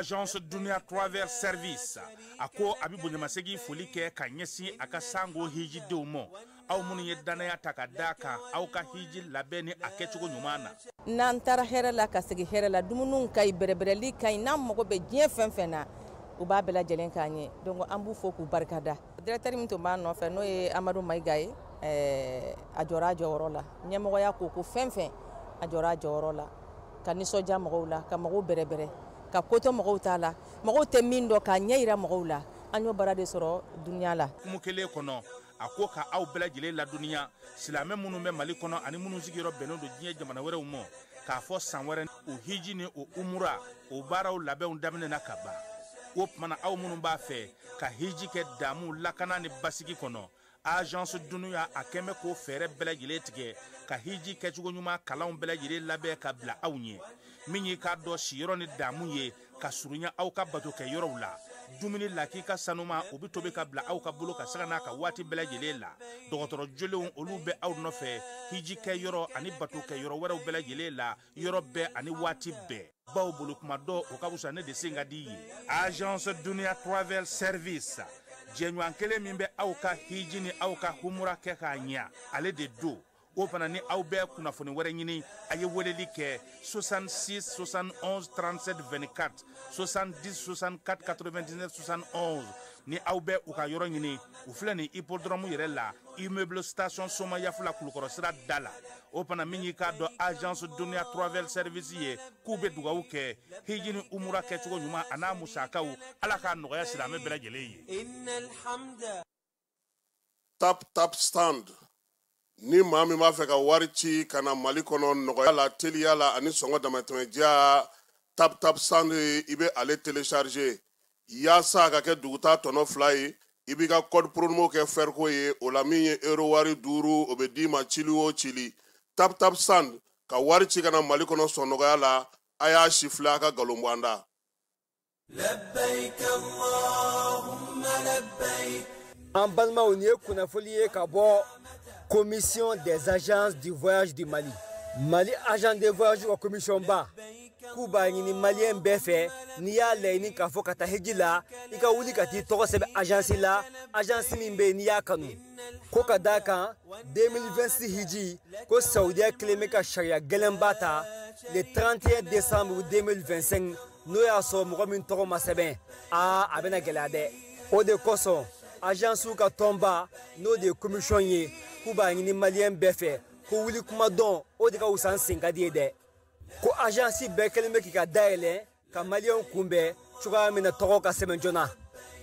Agence Dunia Travel Service a ko a bɛ bonyamasegin foli kɛ ka ɲɛsin a ka sango hijidenw ma aw minnu ye danaya ta ka d'a kan aw ka hiji labɛn ni a kɛcogo ɲuman na. N'an taara hɛrɛ la ka segin hɛrɛ la, dumuniw ka ɲi, bɛrɛbɛrɛli ka ɲi, n'an mago bɛ diɲɛ fɛn fɛn na, u b'a bɛɛ lajɛlen k'an ye. Donc an b'u fo k'u barikada. Directeur min tun b'a nɔfɛ n'o ye Amadu Mayiga ye, a jɔra a jɔyɔrɔ la. Ɲɛmɔgɔya ko ko fɛn fɛn, a jɔra a jɔyɔrɔ la. Ka nisɔndiya mɔgɔw la, ka mɔgɔw bɛrɛbɛrɛ, ka ko to mɔgɔw t'a la, mɔgɔw tɛ min dɔn k'a ɲɛ yira mɔgɔw la. An y'o baara de sɔrɔ dunuya la. Hukumu kelen kɔnɔ, a ko ka aw bɛɛ lajɛlen ladɔnniya silamɛ minnu bɛ Mali kɔnɔ ani minnu sigiyɔrɔ bɛnnen don diɲɛ jamana wɛrɛw ma, k'a fɔ san wɛrɛ o hiji ni o umura o baaraw labɛnw daminɛna ka ban. O tuma na aw minnu b'a fɛ ka hiji kɛ damu lakana ni basigi kɔnɔ, Agence Dunia a kɛn bɛ k'o fɛɛrɛ bɛɛ lajɛlen tigɛ ka hiji kɛcogo ɲuman kalanw bɛɛ lajɛlen labɛn ka bila aw ɲɛ, min y'i k'a dɔn siyɔrɔ ni damu ye ka surunya aw ka bato kɛ yɔrɔw la. Dumuni lakika sanuma o bɛ tobi ka bila aw ka bolo ka sanga n'a ka waati bɛɛ lajɛlen la. Dɔgɔtɔrɔ jolenw olu bɛ aw nɔfɛ hiji kɛ yɔrɔ ani bato kɛ yɔrɔ wɛrɛw bɛɛ lajɛlen la, yɔrɔ bɛɛ ani waati bɛɛ. Baw bolo kuma dɔ o ka fisa ne de sen ka di ye. Agence Dunia Travel Service, jɛɲɔgɔn kelen min bɛ aw ka hiji ni aw ka humura kɛ k'a ɲɛ, ale de don. O fana ni aw bɛ kunnafoni wɛrɛ ɲini, a ye weleli kɛ 66 71 37 24, 70 64 99 71. Ni aw bɛ u ka yɔrɔ ɲini, u filɛ nin hippodrome yɛrɛ la, immeuble station Somayafula Kulukɔrɔ sira da la. O fana min y'i k'a dɔn Agence Dunia Travel Service ye, k'u bɛ dugawu kɛ hiji ni umura kɛcogo ɲuman a n'a musakaw, Ala k'a nɔgɔya silamɛ bɛɛ lajɛlen ye. Tap Tap Send, ni maa min b'a fɛ ka wari ci ka na Mali kɔnɔ nɔgɔya la, teliya la ani sɔngɔ damatɛmɛdiya, Tap Tap Send, i bɛ ale télécharger yaasa a ka kɛ duguta tɔnɔ 2 ye. I b'i ka code promo kɛ fɛriko ye, o la min ye euro wari 5, o bɛ d'i ma cili o cili. Tap Tap Send, ka wari ci ka na Mali kɔnɔ sɔn nɔgɔya la. A y'a si filɛ, a ka nkalon bɔ an da. لبيك اللهم لبيك. An balimaw, nin ye kunnafoli ye ka bɔ Commission des agences du voyage du Mali, Mali agent de voyage ka commission ba, k'u b'a ɲini maliyɛn bɛɛ fɛ, n'i y'a laɲini k'a fɔ ka taa hiji la, i ka wuli ka t'i tɔgɔ sɛbɛn agence la, agence min bɛ yen n'i y'a kanu. Ko ka d'a kan 2026 hiji ko Saudiya kelen bɛ ka sariya gɛlɛnba ta le 31 décembre 2025, n'o y'a sɔrɔ mɔgɔ min tɔgɔ ma sɛbɛn, aa, a bɛna gɛlɛya dɛ. O de kosɔn agence ka tɔnba, n'o de ye commission ye, k'u b'a ɲini maliyɛn bɛɛ fɛ ko wuli kuma dɔn, o de ka wusa n sen ka di ye dɛ. Ko agence bɛɛ kɛlen bɛ k'i ka dayɛlɛ ka maliyɛnw kunbɛn cogoya min na tɔgɔ ka sɛbɛn joona.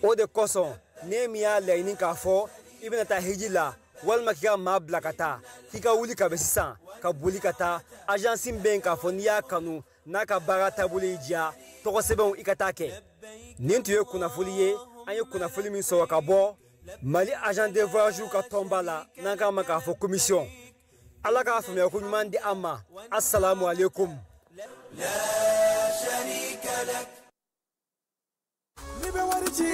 O de kosɔn ne min y'a laɲini k'a fɔ i bɛna taa hiji la walima k'i ka maa bila ka taa, k'i ka wuli ka bɛ sisan ka boli ka taa agence min bɛ yen k'a fɔ n'i y'a kanu, n'a ka baara taabolo y'i diya, tɔgɔ sɛbɛnw i ka taa kɛ. Nin tun ye kunnafoli ye, an ye kunnafoli min sɔrɔ ka bɔ Mali agent de voyage ka tɔnba la, n'an k'a ma k'a fɔ commission. Ala k'a faamuya ko ɲuman di an ma. Assalamu alaikum. لا شريك لك. N'i bɛ wari ci,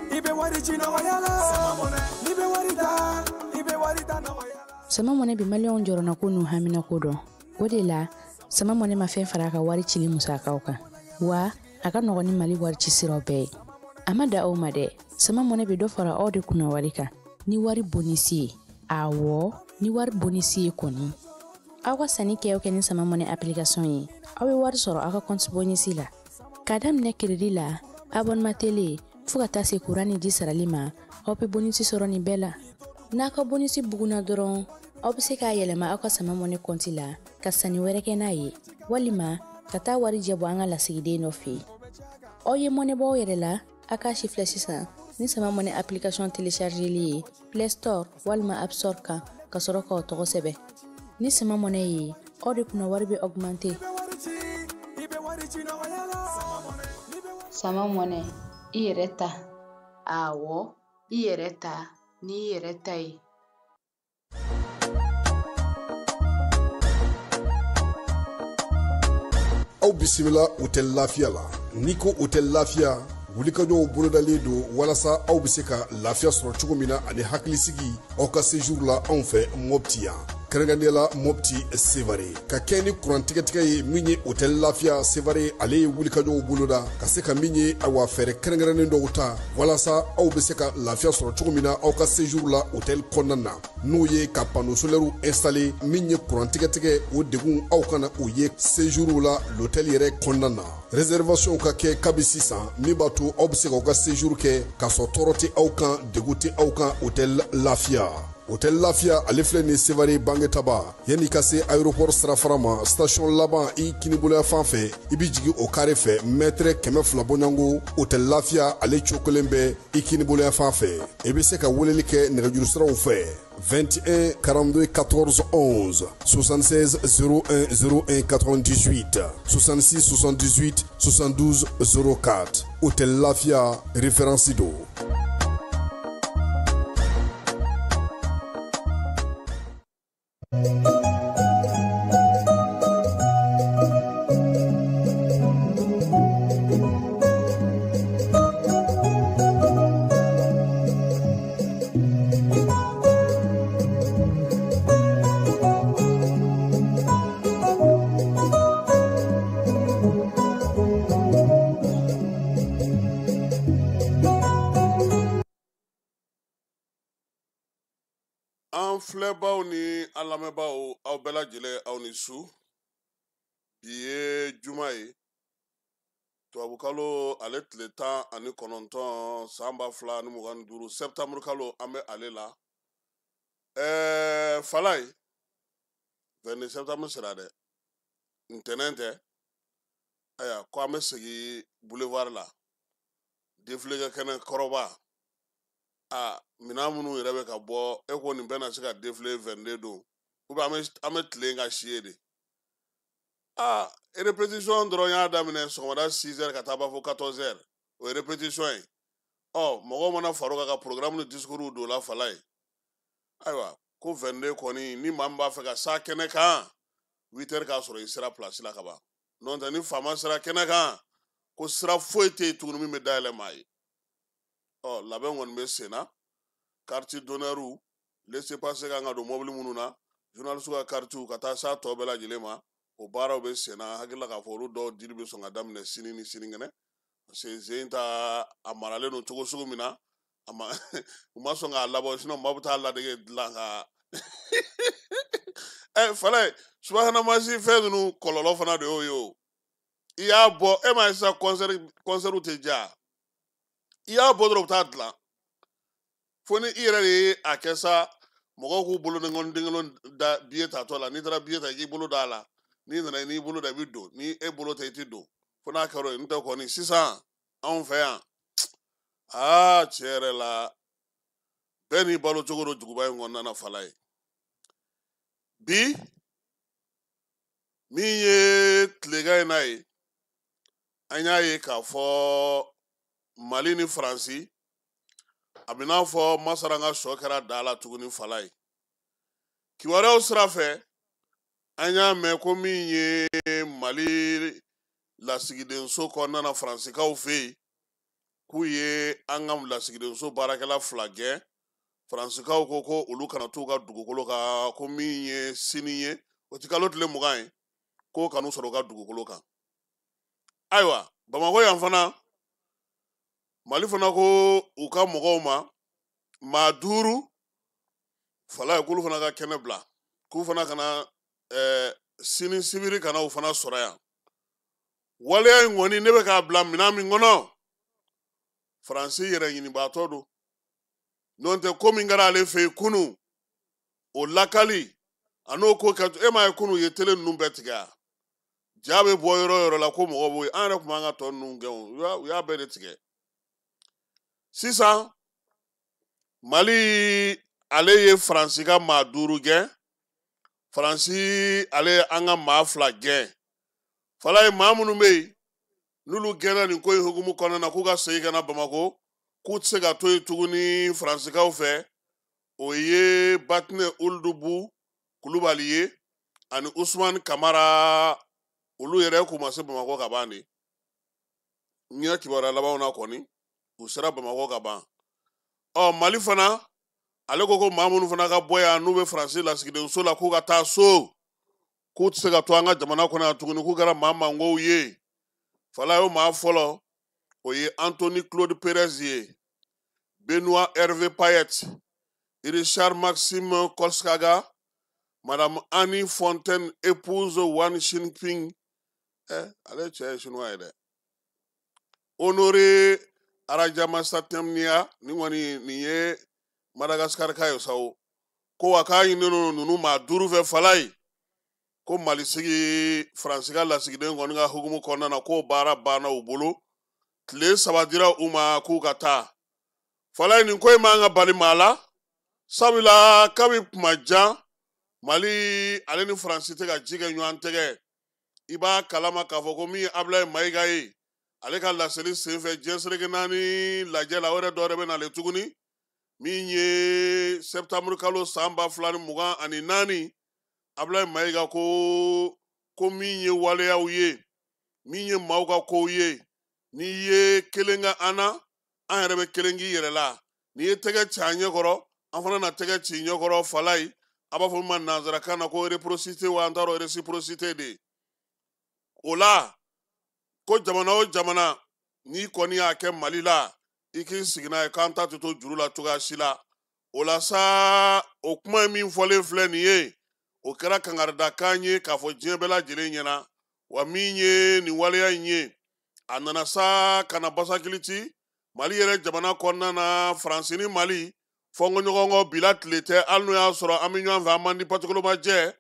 i bɛ wari ci nɔgɔya la. N'i bɛ wari ta, i bɛ wari ta nɔgɔya la. Sama Mɔnɛ bɛ maliyɛnw jɔrɔnako n'u haminako dɔn. O de la Sama Mɔnɛ ma fɛn fara a ka wari cili musakaw kan, wa a ka nɔgɔn ni Mali wari ci siraw bɛɛ ye. A ma da aw ma dɛ, Sama Mɔnɛ bɛ dɔ fara aw de kunna wari kan ni wari bonus ye. Awɔ, ni wari bonus ye kɔni, aw ka sanni kɛ o kɛ ni Sama Mɔnɛ application ye, aw bɛ wari sɔrɔ aw ka compte bonus la, k'a daminɛ crédit la, abonnement télé, fo ka taa se kuran ni ji sarali ma. Aw bɛ bonus sɔrɔ nin bɛɛ la. N'a ka bonus bugunna dɔrɔn, aw bɛ se k'a yɛlɛma aw ka Sama Mɔnɛ compte la ka sanni wɛrɛ kɛ n'a ye, walima ka taa wari jɛ bɔ an ka lasigiden dɔ fɛ yen. Aw ye mɔnɛ bɔ aw yɛrɛ la, a k'a si filɛ sisan ni Sama Mɔnɛ application téléchargeli ye Play Store walima App Store kan, ka sɔrɔ k'aw tɔgɔ sɛbɛn. Ni Sama Mɔnɛ ye, aw de kunna wari bɛ augmenter. I bɛ wari ci, i bɛ wari ci nɔgɔya la. Sama Mɔnɛ, i yɛrɛ ta. Awɔ, i yɛrɛ ta n'i yɛrɛ ta ye. Aw bisimila Hôtel Lafiya la. N'i ko Hôtel Lafiya, wulikajɔw bolodalen don walasa aw bɛ se ka lafiya sɔrɔ cogo min na ani hakilisigi aw ka séjour la anw fɛ Mopti yan. Kɛrɛnkɛrɛnnenya la Mopti Sevare ka kɛ ni kurantigɛtigɛ ye min ye Hôtel Lafiya Sevare, ale ye wulikajɔw boloda ka se ka min ye awa fɛɛrɛ kɛrɛnkɛrɛnnen dɔw ta walasa aw bɛ se ka lafiya sɔrɔ cogo min na aw ka séjour la hôtel kɔnɔna na, n'o ye ka panneau solaire installé min ye kurantigɛtigɛ o degun aw kana o ye séjour la l'hôtel yɛrɛ kɔnɔna na. Réservation ka kɛ kabi sisan min b'a to aw bɛ se k'aw ka séjour kɛ k'a sɔrɔ tɔɔrɔ tɛ aw kan, degun tɛ aw kan. Hôtel Lafiya, Hôtel Lafiya ale filɛ nin Sevare Bangetaba, yanni ka se aéroport sirafara ma, station laban i kiniboloya fan fɛ, i bɛ jigin o carré fɛ mètre 200 bɔɲɔgɔnko. Hôtel Lafiya ale cokolen bɛ i kiniboloya fan fɛ. I bɛ se ka weleli kɛ nɛgɛjuru siraw fɛ: 21 42 14 11, 76 01 01 98, 66 78 72 04. Hôtel Lafia, référence do. An filɛbaw ni an lamɛnbaw, aw bɛɛ lajɛlen, aw ni su. Bi ye juma ye, tubabukalo ale tile 19, san 2025, septembre kalo, an bɛ ale la. Falaye, 22 septembre sera dɛ, ntɛnɛn tɛ. Ayiwa, ko an bɛ segin boulevard la, défilé kɛ kɛnɛ kɔrɔba. A minɛn minnu yɛrɛ bɛ ka bɔ, e ko nin bɛɛ na se ka défilé 22 don, ou bien an bɛ tilen ka si ye de? Aa, répétition dɔrɔn y'a daminɛ sɔgɔmada 6 heures ka taa b'a fɔ 14 heures, o ye répétition ye. Ɔ mɔgɔw mana far'o kan ka programme ni discours don o la. Falaye, ayiwa, ko 22 kɔni, ni maa min b'a fɛ ka s'a kɛnɛ kan, 8 heures k'a sɔrɔ i sera place la ka ban. N'o tɛ, ni faama sera kɛnɛ kan, ko sira foyi tɛ yen tuguni min bɛ dayɛlɛ maa ye. Ɔ labɛn kɔni bɛ sen na, carte d'honneur, laissez-passer kan ka don mobili minnu na, journaliste ka carte, ka taa s'a tɔ bɛɛ lajɛlen ma, o baaraw bɛ sen na. Hakili la k'a fɔ olu dɔw dili bɛ sɔn ka daminɛ sini ni sinikɛnɛ, parce que zen ta a maralen don cogo sugu min na, a ma u ma sɔn k'a labɔ, sinon maa bɛ taa ladege dilan ka Falaye subahana mansin fɛn ninnu kɔlɔlɔ fana de y'o ye. O i y'a bɔ, e m'a ye sisan concert tɛ diya, i y'a bɔ dɔrɔn u bɛ taa dilan, fo ni i yɛrɛ de ye a kɛ sa, mɔgɔw k'u bolo ni den kelen da billet tatɔ la. N'i taara billet ta, i k'i bolo da a la, n'i nana n'i bolo da, i bɛ don, ni e bolo tɛ, i tɛ don, fo n'a kɛra o ye. N'o tɛ kɔni sisan anw fɛ yan, aa, tiɲɛ yɛrɛ la, bɛɛ n'i balo cogo don duguba in kɔnɔna na. Falaye, bi min ye tilegan in na ye, an y'a ye k'a fɔ Mali ni Faransi, a bɛ n'a fɔ masara ka sɔ kɛra da la tuguni. Falaye, kibaruyaw sira fɛ, an y'a mɛn ko min ye Mali lasigidenso kɔnɔna na Faransikaw fɛ yen, k'u ye an ka lasigidenso baarakɛla fila gɛn. Faransikaw ko ko olu kana t'u ka dugukolo kan, ko min ye sini ye, o ti kalo tile 20 ye, k'o kan'u sɔrɔ u ka dugukolo kan. Ayiwa, Bamakɔ yan fana, Mali fana ko u ka mɔgɔw ma, maa duuru, Falaye, k'olu fana ka kɛnɛ bila, k'u fana kana sini sibiri kana u fana sɔrɔ yan. Waleya in kɔni, ne bɛ k'a bila minɛn min kɔnɔ, Faransi yɛrɛ ɲinibaatɔ don. N'o tɛ, ko min kɛra ale fɛ yen kunun, o lakali a n'o ko kɛ, e m'a ye kunun u ye télé ninnu bɛɛ tigɛ, a ja bɛ bɔ yɔrɔ o yɔrɔ la ko mɔgɔw b'o ye. An yɛrɛ tun b'an ka tɔ ninnu gɛn, o u y'a bɛɛ de tigɛ. Sisan Mali ale ye Faransi ka maa duuru gɛn, Faransi ale ye an ka maa fila gɛn. Falaye, maa minnu bɛ yen n'olu gɛnna nin ko in hukumu kɔnɔna na, k'u ka segin ka na Bamakɔ, k'u tɛ se ka to yen tuguni Faransikaw fɛ, o ye Batinɛ Uludubu Kulubali ye ani Usumani Kamara. Olu yɛrɛ k'u ma se Bamakɔ ka ban de. N ye kibaruya labanw na kɔni, u sera Bamakɔ ka ban. Ɔ Mali fana Ale ko ko maa minnu fana ka bɔ yan n'u bɛ Faransi lasigidenso la k'u ka taa so, k'u tɛ se ka to an ka jamana kɔnɔ yan tuguni, k'u kɛra maa mangow ye. Falaye, o maa fɔlɔ, o ye Anthony Claude Perez ye, Benoît Hervé Payet, Richard Maxime Kolskaga, Madame Annie Fontaine, épouse Wan Xinping, ale cɛ ye chinois ye dɛ, Honoré Arajamasatemnia, nin kɔni nin ye Madagascar ka ye sa o. Ko wa k'a ɲininen don ninnu maa 5 fɛ Falaye, ko Mali sigi Faransi ka lasigiden kɔni ka hukumu kɔnɔna na, k'o baara banna u bolo, tile 3 dira u ma k'u ka taa. Falaye, nin ko in man ka bali maa la, sabula kabi kuma jan Mali ale ni Faransi tɛ ka ji kɛ ɲɔgɔn tɛgɛ. I b'a kalama k'a fɔ ko min ye Abulaye Mayiga ye, ale ka laseli senfɛ diɲɛ seleke 4 lajɛ la, o yɛrɛ dɔ wɛrɛ bɛ nalen tuguni, min ye septembre kalo san 2024. Abulaye Mayiga ko min ye waleyaw ye, min ye maaw ka kow ye, n'i ye kelen ka an na, an yɛrɛ bɛ kelen k'i yɛrɛ la, n'i ye tɛgɛ ci an ɲɛkɔrɔ, an fana na tɛgɛ ci ɲɛkɔrɔ. Falaye, a b'a fɔ min ma nanzarakan na ko réciprocité, wa an t'a dɔn réciprocité de o la. Ko jamana o jamana, n'i kɔni y'a kɛ Mali la, i k'i sigi n'a ye k'an ta tɛ to juru la cogoya si la. O la sa, o kuma ye min fɔlen filɛ nin ye, o kɛra kangaridakan ye k'a fɔ diɲɛ bɛɛ lajɛlen ɲɛna. Wa min ye nin waleya in ye, a nana sa ka na basakili ci Mali yɛrɛ jamana kɔnɔna na. Faransi ni Mali fɔnkɔɲɔgɔn kɔ bila tile tɛ, hali n'o y'a sɔrɔ an bɛ ɲɔgɔn fɛ, an man di patikoloma jɛ.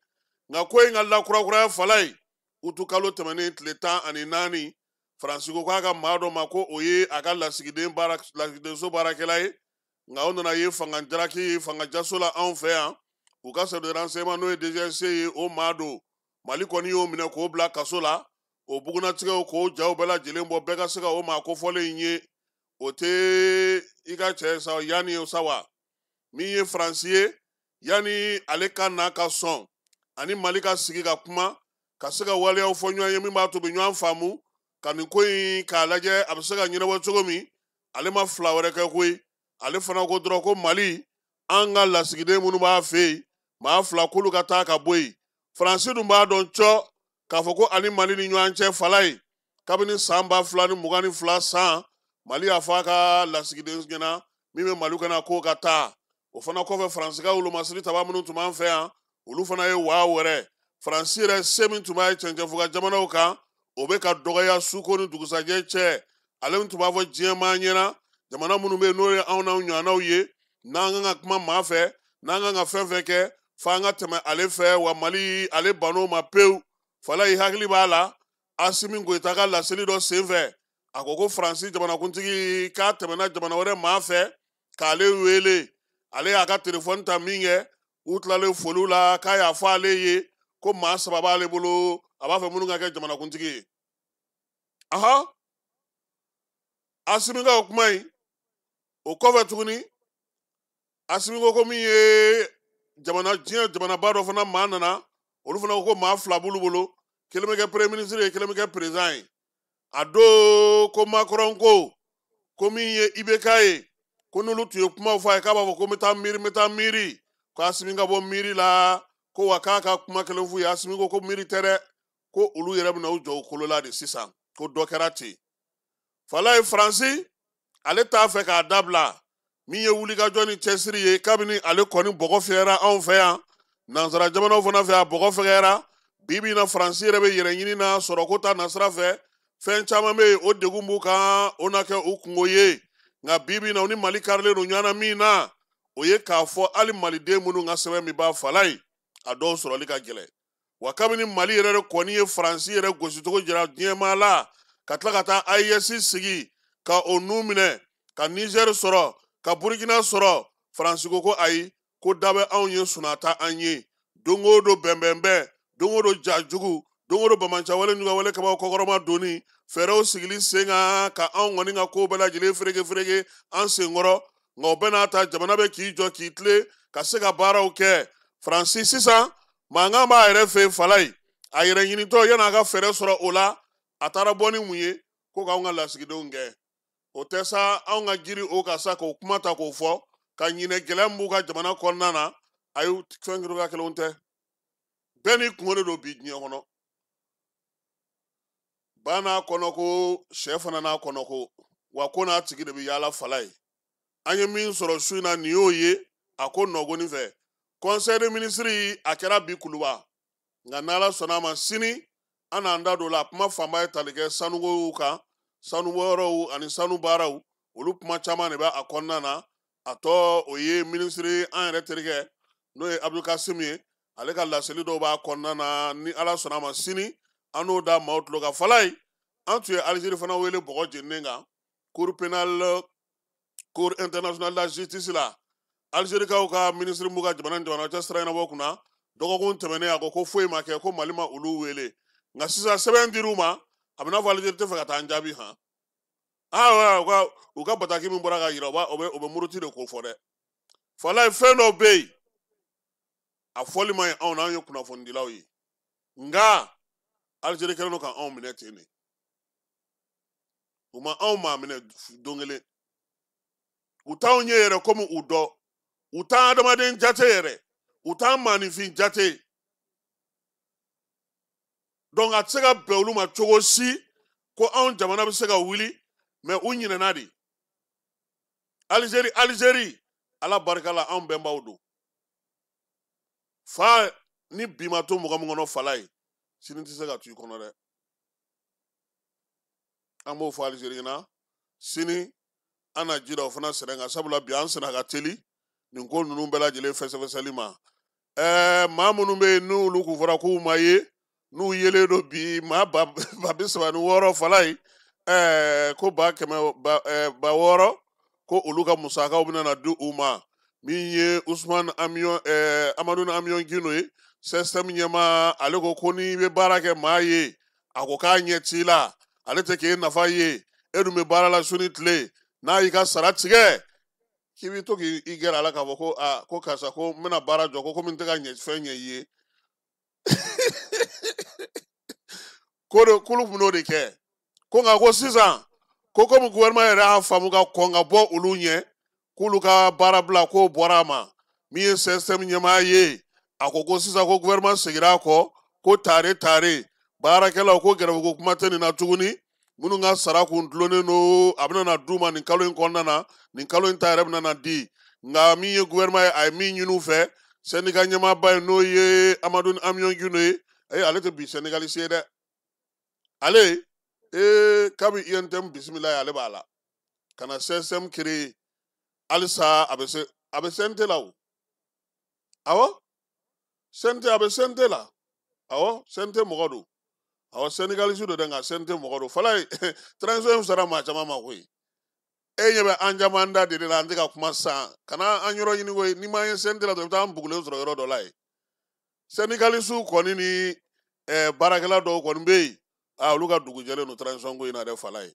Nka ko in ka lakurakuraya Falaye, utu kalo tɛmɛnen tile 14, Faransi ko k'a ka maa dɔ ma ko o ye a ka lasigidenso baarakɛla ye, nka o nana ye fanga jalaki fanga jaso la anw fɛ yan, u ka service de renseignement n'o ye DGSE ye, o maa don. Mali kɔni y'o minɛ k'o bila kaso la. O bugunnatigɛw k'o jaw bɛɛ lajɛlen bɔ, bɛɛ ka se ka o maa kofɔlen in ye. O tɛ i ka cɛ sa yanni sa wa, min ye Faransi ye, yanni ale ka na ka sɔn ani Mali ka sigi ka kuma, ka se ka waleyaw fɔ ɲɔgɔn ye min b'a to u bɛ ɲɔgɔn faamu, ka nin ko in k'a lajɛ a bɛ se ka ɲɛnabɔ cogo min, ale ma fila wɛrɛ kɛ koyi. Ale fana ko dɔrɔn ko Mali, an ka lasigiden minnu b'a fɛ yen, maa 2 k'olu ka taa ka bɔ yen. Faransi dun b'a dɔn cɔ k'a fɔ ko ani Mali ni ɲɔgɔn cɛ Falaye, kabini san 2022 san, Mali y'a fɔ a ka lasigiden ɲɛna min bɛ Mali kɔnɔ k'o ka taa. O fana kɔfɛ, Faransi ka wolomasiri taba minnu tun b'an fɛ yan, olu fana ye waa wɛrɛ. Faransi yɛrɛ se min tun b'a ye cɛncɛnfuga jamanaw kan, o bɛ ka dɔgɔya suko ni dugusajɛ cɛ. Ale min tun b'a fɔ diɲɛ maa ɲɛna, jamana minnu bɛ yen n'o ye anw n'anw ɲɔgɔnnaw ye, n'an kan ka kuma maa fɛ, n'an kan ka fɛn fɛn kɛ, f'an ka tɛmɛ ale fɛ. Wa Mali ale bann'o ma pewu. Falaye, hakili b'a la Asimi Goyita ka laseli dɔ senfɛ, a ko ko Faransi jamanakuntigi k'a tɛmɛna jamana wɛrɛ maa fɛ k'ale wele, ale y'a ka telefɔni ta min kɛ, u tilalen foliw la, k'a y'a fɔ ale ye ko maa 3 b'ale bolo, a b'a fɛ minnu ka kɛ jamanakuntigi ye. Ahan, Asimi ka o kuma in, o kɔfɛ tuguni, Asimi ko ko min ye jamana diɲɛ jamanaba dɔ fana maa nana, olu fana ko ko maa 2 b'olu bolo, kelen bɛ kɛ premier ministre ye, kelen bɛ kɛ président ye. A don ko Macron ko min ye IBK ye, ko n'olu tun ye kumaw fɔ a ye, k'a b'a fɔ ko n bɛ taa miiri, n bɛ taa miiri, ko Asimi ka bɔ miiri la, ko wa k'a ka kuma kelen f'u ye. Asimi ko ko miiri tɛ dɛ, ko olu yɛrɛ bɛna u jɔ u kolo la de sisan, ko dɔ kɛra ten. Falaye, Faransi ale t'a fɛ k'a dabila. Min ye wulikajɔ ni cɛsiri ye, kabini ale kɔni bɔgɔ fiyɛra anw fɛ yan, nansara jamanaw fana fɛ, a bɔgɔ fɛgɛyara. Bi bi in na, Faransi yɛrɛ bɛ yɛrɛ ɲini na sɔrɔko ta nasira fɛ, fɛn caman bɛ yen, o degun b'u kan, o na kɛ u kungo ye. Nka bi bi in na, u ni Mali karilen don ɲɔgɔn na min na, o ye k'a fɔ hali maliden minnu ka sɛbɛn min b'a Falaye, a dɔw sɔrɔli ka gɛlɛn. Wa kabini Mali yɛrɛ de kɔni ye Faransi yɛrɛ gosicogo jira diɲɛmaa la, ka tila ka taa AES sigi ka o nun minɛ, ka Niger sɔrɔ, ka Burkina sɔrɔ, Faransi ko ko ayi, ko da bɛ anw ye, sunata an ye. Don o don bɛnbɛnbɛn, don o don ja jugu, don o don bamancawale ɲugawale kabaw kɔkɔrɔma donni, fɛɛrɛw sigili sen kan ka anw kɔni ka kow bɛɛ lajɛlen fereke fereke an senkɔrɔ. Nka o bɛɛ n'a ta, jamana bɛ k'i jɔ k'i tilen ka se ka baaraw kɛ. Faransi sisan mankan b'a yɛrɛ fɛ yen Falaye, a yɛrɛ ɲinitɔ yan'a ka fɛɛrɛ sɔrɔ o la, a taara bɔ ni mun ye, ko k'anw ka lasigidenw gɛn. O tɛ sa, anw ka jiri o ka sa k'o kuma ta k'o fɔ. Ka ɲinɛ gɛlɛya min b'u ka jamana kɔnɔna na, ayi, fɛn kɛcogoya kelenw tɛ. Bɛɛ n'i kungo de don bi diɲɛ kɔnɔ. Ba n'a kɔnɔ ko, sɛ fana n'a kɔnɔ ko, wa ko n'a tigi de bɛ yaala fala ye. An ye min sɔrɔ su in na, nin y'o ye a ko nɔgɔni fɛ. Conseil des ministres a kɛra bi Kuluba, nka n'Ala sɔnna a ma sini an n'an da don o la. A kuma fanba ye tali kɛ sanukow kan, sanubɔyɔrɔw ani sanu baaraw, olu kuma caman de bɛ a kɔnɔna na. A tɔ o ye minisiri an yɛrɛ terikɛ n'o ye Abdul Kasim ye, ale ka laseli dɔw b'a kɔnɔna na. Ni Ala sɔnna a ma sini an n'o da maaw tulo kan. Falaye, an tun ye Algérie fana wele bɔgɔ jeninen kan, cour pénale, cour internationale de la justice la. Algérikaw ka minisiri m'u ka jamana ni jamana cɛ sira ɲɛnabɔ kunna dɔgɔkun tɛmɛnen, a ko ko foyi ma kɛ, ko Mali ma olu wele. Nka sisan sɛbɛn dir'u ma, a bɛ n'a fɔ Algérie tɛ fɛ ka taa an jaabi han. Ah, u ka bataki min bɔra ka yira, o bɛ muruti de ko fɔ dɛ. Falaye, fɛn dɔw bɛ yen a fɔli man ɲi anw na, anw ye kunnafonidilaw ye, nka Algérie kɛlen don ka anw minɛ ten de. U ma anw maa minɛ don kelen, u t'anw ye yɛrɛ komi u dɔ, u t'an adamaden jate yɛrɛ, u t'an maaninfin jate. Donc a tɛ se ka bɛn olu ma cogo si ko anw jamana bɛ se ka wuli, mais u ɲinɛna de. Algérie, Algérie, Ala barika la anw bɛnbaw don. Fa ni bi ma to mɔgɔ min kɔnɔ Falaye, sini tɛ se ka to i kɔnɔ dɛ. An b'o fɔ Algérie ɲɛna sini an na ji da o fana sɛnɛ kan, sabula bi an senna ka teli nin ko ninnu bɛɛ lajɛlen fɛsɛfɛsɛli ma. Maa minnu bɛ yen n'olu kun fɔra k'u ma ye, n'u yelen don bi maa 360 Falaye, ko 100 600, ko olu ka musakaw bɛna na di u ma. Min ye Usman Amion, Amadu Amion Gindo ye, CSTM ɲɛmaa, ale ko ko n'i bɛ baara kɛ maa ye, a ko k'a ɲɛ t'i la, ale tɛ k'e nafa ye, e dun bɛ baara la su ni tile, n'a y'i ka sara tigɛ, k'i bɛ to k'i gɛrɛ a la k'a fɔ ko aa ko karisa ko n bɛna baara jɔ, ko komi n tɛ ka ɲɛ fɛn ɲɛ i ye. Ko de k'olu tun b'o de kɛ. Ko nka ko sisan ko komi gouvernement yɛrɛ y'a faamu ka kɔn ka bɔ olu ɲɛ, k'olu ka baara bila k'o bɔra a ma. Min ye CSTM ɲɛmaa ye, a ko ko sisan ko gouvernement seginna a kɔ, ko tare tare baarakɛlaw ko gɛrɛfuko kuma tɛ nin na tuguni, minnu ka sara kun dulonnen don a bɛna na d'u ma nin kalo in kɔnɔna na, nin kalo in ta yɛrɛ bɛna na di. Nka min ye gouvernement ye, a ye min ɲini u fɛ, syndicat ɲɛmaaba ye n'o ye Amadu Amion Gindo ye, ale tɛ bi syndicaliste ye dɛ. Ale kabi UNTM bisimila ye, ale b'a la ka na CSTM créer halisa, a bɛ se, a bɛ CNT la o. Awɔ, CNT, a bɛ CNT la. Awɔ, CNT mɔgɔ don. Awɔ, syndicaliste don dɛ, nka CNT mɔgɔ don. Falaye, transition in fisayara maa caman ma koyi. E ɲɛ bɛ an caman da de la, an tɛ ka kuma sisan. Kana an yɔrɔ ɲini koyi, n'i m'an ye CNT la dɔrɔn, i bɛ taa an bugulen sɔrɔ yɔrɔ dɔ la yen. Syndicaliste kɔni ni baarakɛla dɔw kɔni bɛ yen, olu ka dugu jɛlen don transition ko in na dɛ Falaye.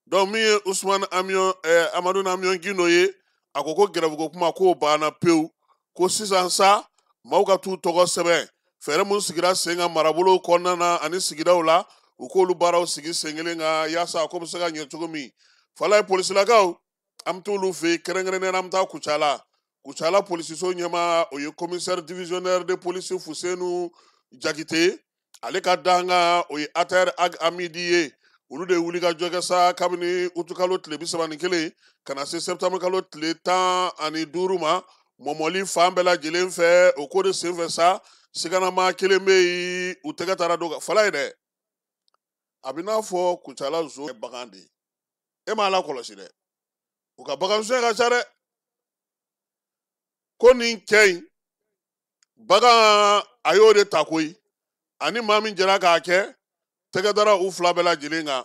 Donc min ye Usman Amion, Amadu Amion Gindo ye, a ko ko gɛrɛfuko kuma k'o banna pewu, ko sisan sa maaw ka t'u tɔgɔ sɛbɛn. Fɛɛrɛ mun sigira sen kan marabolow kɔnɔna na ani sigidaw la, u k'olu baaraw sigi sen kelen kan yaasa ko bɛ se ka ɲɛ cogo min. Falaye, polisilakaw, an bɛ t'olu fɛ yen, kɛrɛnkɛrɛnnenya la an bɛ taa Kucala. Kucala polisiso ɲɛmaa, o ye commissaire divisionnaire de police Fusenu Jakite, ale ka dankan o ye ATR Ag Amidi ye. Olu de ye wuli ka jɔ kɛ sa kabini utukalo tile 31 ka na se septembre kalo tile 15 ma, mɔmɔli fan bɛɛ lajɛlen fɛ. O ko de senfɛ sa, siganama kelen bɛ yen, u tɛgɛ taara don Falaye dɛ. A bɛ n'a fɔ Kucala zon ye bagan de ye, e m'a lakɔlɔsi dɛ, u ka bagan suɲɛ ka ca dɛ. Ko nin cɛ in bagan a y'o de ta koyi, ani maa min jɛra k'a kɛ, tɛgɛ dara u fila bɛɛ lajɛlen kan.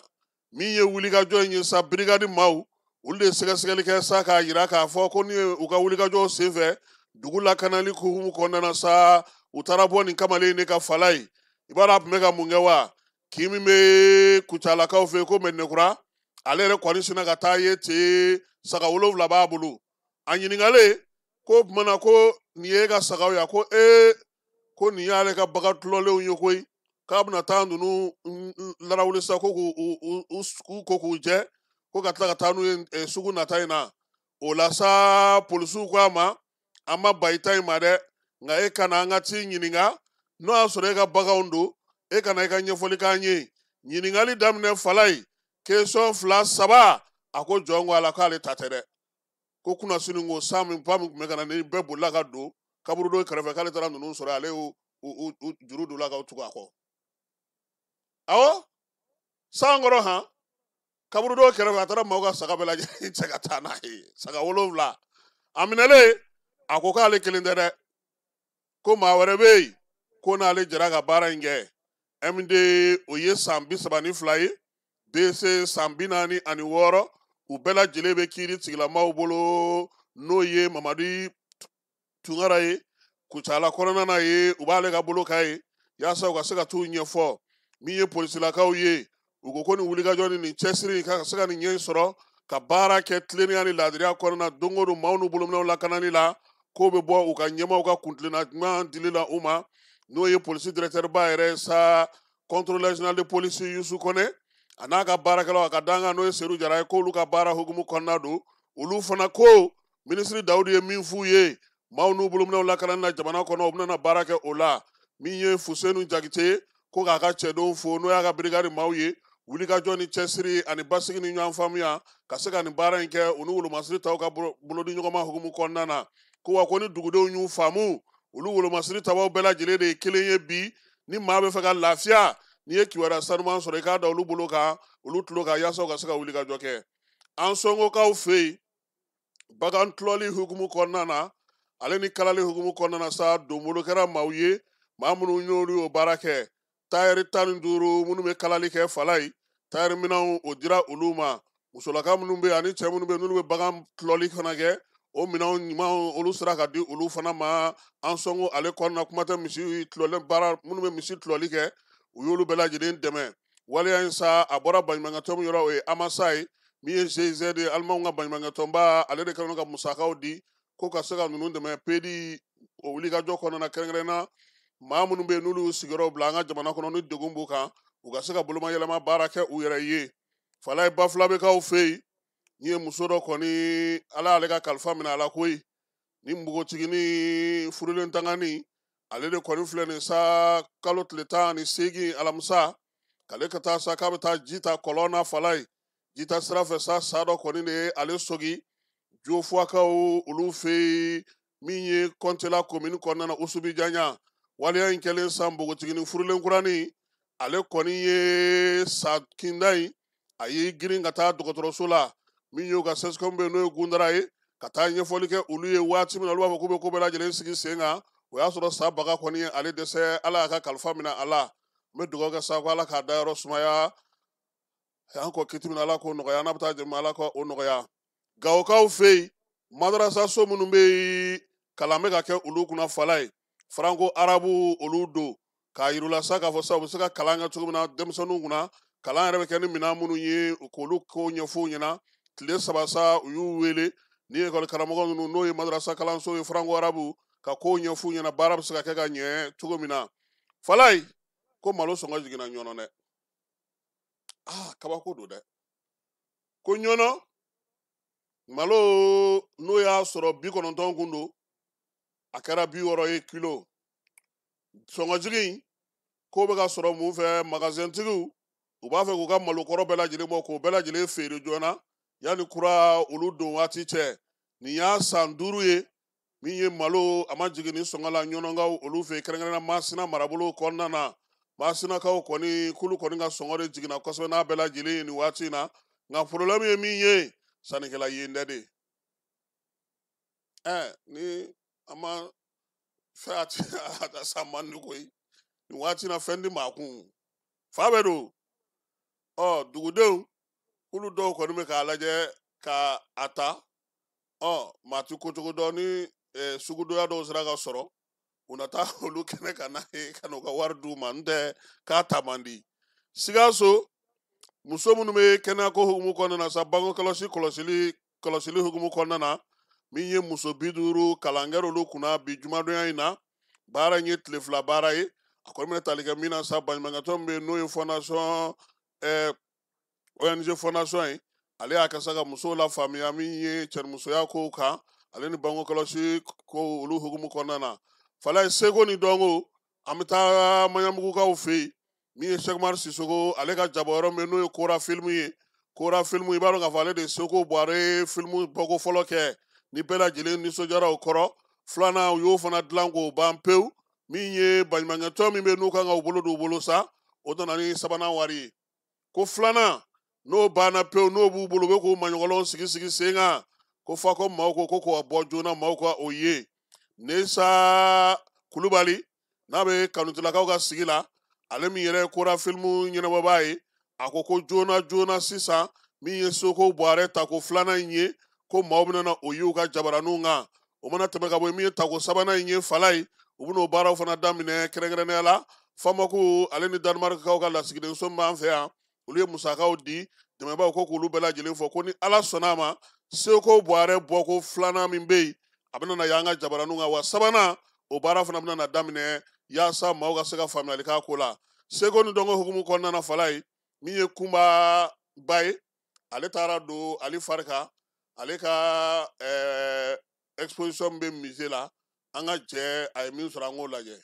Min ye wulikajɔ in ye sa, brigade maaw, olu de ye sɛgɛsɛgɛli kɛ sa k'a yira k'a fɔ ko ni u ka wulikajɔw senfɛ dugu lakanali hukumu kɔnɔna na sa, u taara bɔ nin kamalen in de ka Falaye. I b'a dɔn a tun bɛ ka mun kɛ wa? Kin min bɛ Kucalakaw fɛ yen ko Mɛdinɛkura, ale yɛrɛ kɔni sinna ka taa ye ten, saga 7 b'a bolo. A ɲininkalen ko o tuma na ko nin ye e ka sagaw ye, a ko ee ko nin y'ale ka bagan tulɔlenw ye koyi, k'a bɛna taa ninnu larawuli sa ko k'u ko k'u jɛ, ko ka tila ka taa n'u ye sugu nata in na. O la sa polisiw ko a ma, an ma ban i ta in ma dɛ, nka e kana an ka t'i ɲininka n'o y'a sɔrɔ e ka baganw don, e kana i ka ɲɛfɔli k'an ye. Ɲininkali daminɛ Falaye, question 2 3, a ko jɔn ko a la k'ale ta tɛ dɛ, ko kunnasini ko san min ba min tun bɛ ka na ni bɛɛ bolila ka don kaburudo kɛrɛfɛ k'ale taara ninnu sɔrɔ, ale y'u juru don la ka tugu a kɔ. Awɔ, san kɔrɔ han, kaburudo kɛrɛfɛ a taara maaw ka saga bɛɛ lajɛlen cɛ ka taa n'a ye, saga 7. A minɛlen a ko k'ale kelen tɛ dɛ, ko maa wɛrɛ bɛ yen ko n'ale jɛra ka baara in kɛ. MD o ye san 32 ye, BC san 46, u bɛɛ lajɛlen bɛ kiiri tigilamaw bolo, n'o ye Mamadi Tunkara ye Kucala kɔnɔna na ye, u b'ale ka bolo kan ye yaasa u ka se ka t'u ɲɛfɔ. Min ye polisilakaw ye, u ko ko nin wulikajɔ ni nin cɛsiri ka se ka nin ɲɛ sɔrɔ ka baara kɛ tilennenya ni laadiriya kɔnɔna don o don maaw n'u bolominɛw lakanani la, k'o bɛ bɔ u ka ɲɛmaaw ka kuntilenna ɲuman dili la u ma, n'o ye polisi directeur ba yɛrɛ sa, contrôleur général de police Yusu Kɔnɛ a n'a ka baarakɛlaw, a ka dankan n'o ye Seru Jara ye, k'olu ka baara hukumu kɔnɔna don. Olu fana ko minisiri Dawudu ye min f'u ye maaw n'u bolominɛw lakanani na jamana kɔnɔ, u bɛna baara kɛ o la. Min ye Fusenu Jakite ko k'a ka cɛdenw fo, n'o y'a ka brigade maaw ye, wulikajɔ ni cɛsiri ani basigi ni ɲɔgɔn faamuya ka se ka nin baara in kɛ u ni wolomasiri taw ka bolodi ɲɔgɔnma hukumu kɔnɔna na. Ko wa ko ni dugudenw y'u faamu, olu wolomasiri tabaw bɛɛ lajɛlen de ye kelen ye bi. Ni maa bɛ fɛ ka lafiya, n'i ye kibaruya sanuman sɔrɔ i k'a da olu bolo kan, olu tulo kan, yaasa u ka se ka wulikajɔ kɛ. An Sonkokaw fɛ yen, bagan tulɔli hukumu kɔnɔna na ale ni kalali hukumu kɔnɔna na sa, donbolo kɛra maaw ye, maa minnu y'olu y'o baara kɛ. Tayɛri 15 minnu bɛ kalali kɛ Falaye, tayɛri minɛnw o dira olu ma. Musolaka minnu bɛ yen ani cɛ minnu bɛ yen n'olu bɛ bagan tulɔli fana kɛ, o minɛnw ɲumanw olu sera ka di olu fana ma. An Sonko ale kɔnɔna, kuma tɛ misi tulɔlen baara minnu bɛ misi tulɔli kɛ, u y'olu bɛɛ lajɛlen dɛmɛ. Waleya in sa, a bɔra baɲumankɛtɔn min yɔrɔ, o ye Amasa ye, min ye GIZ ye, alimanw ka baɲumankɛtɔnba, ale de kɛlen don ka musakaw di ko ka se ka ninnu dɛmɛ PD o wulikajɔ kɔnɔna na, kɛrɛnkɛrɛnnenya maa minnu bɛ yen n'olu y'u sigiyɔrɔ bila an ka jamana kɔnɔ ni degun b'u kan, u ka se ka bolomayɛlɛma baara kɛ u yɛrɛ ye. Falaye Bafulabekaw fɛ yen, ni ye muso dɔ kɔni ala y'ale ka kalifa minɛ a la koyi, ni npogotiginin furulen tangani, ale de kɔni filɛ nin sa kalo tile 18 alamisa, k'ale ka taa sa k'a bɛ taa ji ta kɔlɔn na Falaye. Ji ta sira fɛ sa, sa dɔ kɔni de ye ale sogi Jofuwakaw olu fɛ yen, min ye Kɔntela komini kɔnɔna na, Usubijanya. Waleya in kɛlen sa, npogotiginin furulen kuranin, ale kɔni ye sa kinda in, a y'i girin ka taa dɔgɔtɔrɔso la, min y'u ka sɛsikɔmu bɛ yen n'o ye Gundara ye, ka taa ɲɛfɔli kɛ olu ye. Waati min na olu b'a fɔ k'u bɛ ko bɛɛ lajɛlen sigi sen kan, o y'a sɔrɔ sa baga kɔni ye ale dɛsɛ, ala y'a ka kalifa minɛ a la. N bɛ dugawu kɛ sa ko ala k'a dayɔrɔ sumaya, an kɔ kiti min na ala k'o nɔgɔya, n'a bɛ taa jɛma ala k'o nɔgɔya. Gawokaw fɛ yen, madarasa so minnu bɛ yen kalan bɛ ka kɛ olu kunna Falaye, faranko arabu olu don, k'a yir'u la sa k'a fɔ sa u bɛ se ka kalan kɛ cogo min na denmisɛnninw kunna, kalan yɛrɛ bɛ kɛ ni minɛn minnu ye, k'olu ko ɲɛfɔ u ɲɛna. Tile 3 sa u y'u wele ni ekɔli karamɔgɔ ninnu, n'o ye madarasa kalanso ye faranko arabu, ka kow ɲɛfɔ u ɲɛna baara bɛ se ka kɛ ka ɲɛ cogo min na. Falaye ko malo sɔngɔ jiginna Ɲɔnɔ dɛ, aa kabako don dɛ, ko Ɲɔnɔ malo n'o y'a sɔrɔ 90 kun don, a kɛra 60 ye kilo. Sɔngɔjigin ko bɛ ka sɔrɔ mun fɛ, magasintigiw u b'a fɛ k'u ka malokɔrɔ bɛɛ lajɛlen bɔ k'o bɛɛ lajɛlen feere joona yanni kura olu don waati cɛ. Nin y'a san 5 ye min ye malo a ma jigin ni sɔngɔ la Ɲɔnɔnkaw olu fɛ, kɛrɛnkɛrɛnnenya Masina marabolo kɔnɔna na. Masinakaw kɔni k'olu kɔni ka sɔngɔ de jiginna kosɛbɛ n'a bɛɛ lajɛlen ye nin waati in na, nka problème ye min ye, sannikɛla yen dɛ de. Ni an ma fɛn a ti a ta san man di koyi nin waati in na, fɛn di maa kun fa bɛ don. Ɔ dugudenw k'olu dɔw kɔni bɛ k'a lajɛ ka a ta, ɔ maa ti ko cogo dɔn ni sugudonya dɔw sera ka sɔrɔ, u na taa olu kɛnɛ ka n'a ye ka n'u ka wari d'u ma, n tɛ k'a ta man di. Sikaso muso minnu bɛ kɛnɛyako hukumu kɔnɔna na sa, bange kɔlɔsi kɔlɔsili hukumu kɔnɔna na, min ye muso 50 kalan kɛra olu kunna bi jumadonya in na. Baara in ye tile 2 baara ye, a kɔni bɛna tali kɛ min na sa, baɲumankɛtɔn min bɛ yen n'o ye fondation ONG fondation ye, Ale y'a kɛ sa ka musow lafaamuya min ye cɛnimusoya kow kan, ale ni bangekɔlɔsi ko olu hukumu kɔnɔna na. Falaye, seko ni dɔnko, an bɛ taa Maɲanbugukaw fɛ yen. Min ye Sɛkumari Sisoko, ale ka jabɔyɔrɔ min n'o ye Kora filimu ye. Kora filimu, i b'a dɔn k'a fɔ ale de ye Seko Buware filimu bɔko fɔlɔ kɛ ni bɛɛ lajɛlen nisɔndiyara o kɔrɔ. Filanan, u y'o fana dilan k'o ban pewu. Min ye baɲumankɛtɔn min bɛ yen n'u kan ka u bolo don u bolo sa, o nana ni sabanan wari ye. Ko filanan n'o banna pewu, n'o b'u bolo, u bɛ k'o maɲɔgɔnlɔw sigi sigi sen kan, ko fa ko maaw ko k'o bɔ joona, maaw ka o ye. Nesa Kulubali n'a bɛ kanutilakaw ka sigi la, ale min yɛrɛ ye Kora filimu ɲɛnabɔbaa ye, a ko ko joona joona sisan min ye Seko Buware tako filanan in ye, ko maaw bɛna na o y'u ka jabaraninw kan. O mana tɛmɛ ka bɔ yen, min ye tako sabanan in ye, Falaye, u bɛn'o baaraw fana daminɛ. Kɛrɛnkɛrɛnnenya la, Famako ale ni Danemark-kaw ka lasigidenso min b'an fɛ yan, olu ye musakaw di dɛmɛbaaw ko k'olu bɛɛ lajɛlen fɔ, ko ni Ala sɔnna a ma, Seko Buware bɔko filanan min bɛ yen, a bɛna na y'an ka jabaraninw kan, wa sabanan o baara fana bɛna na daminɛ yaasa maaw ka se ka faamuyali k'a ko la. Seko ni dɔnko hukumu kɔnɔna na, Falaye, min ye Kunba ba ye, ale taara don Ali Farika ale ka exposition bɛ musée la. An ka jɛ a ye min sɔrɔ, an k'o lajɛ.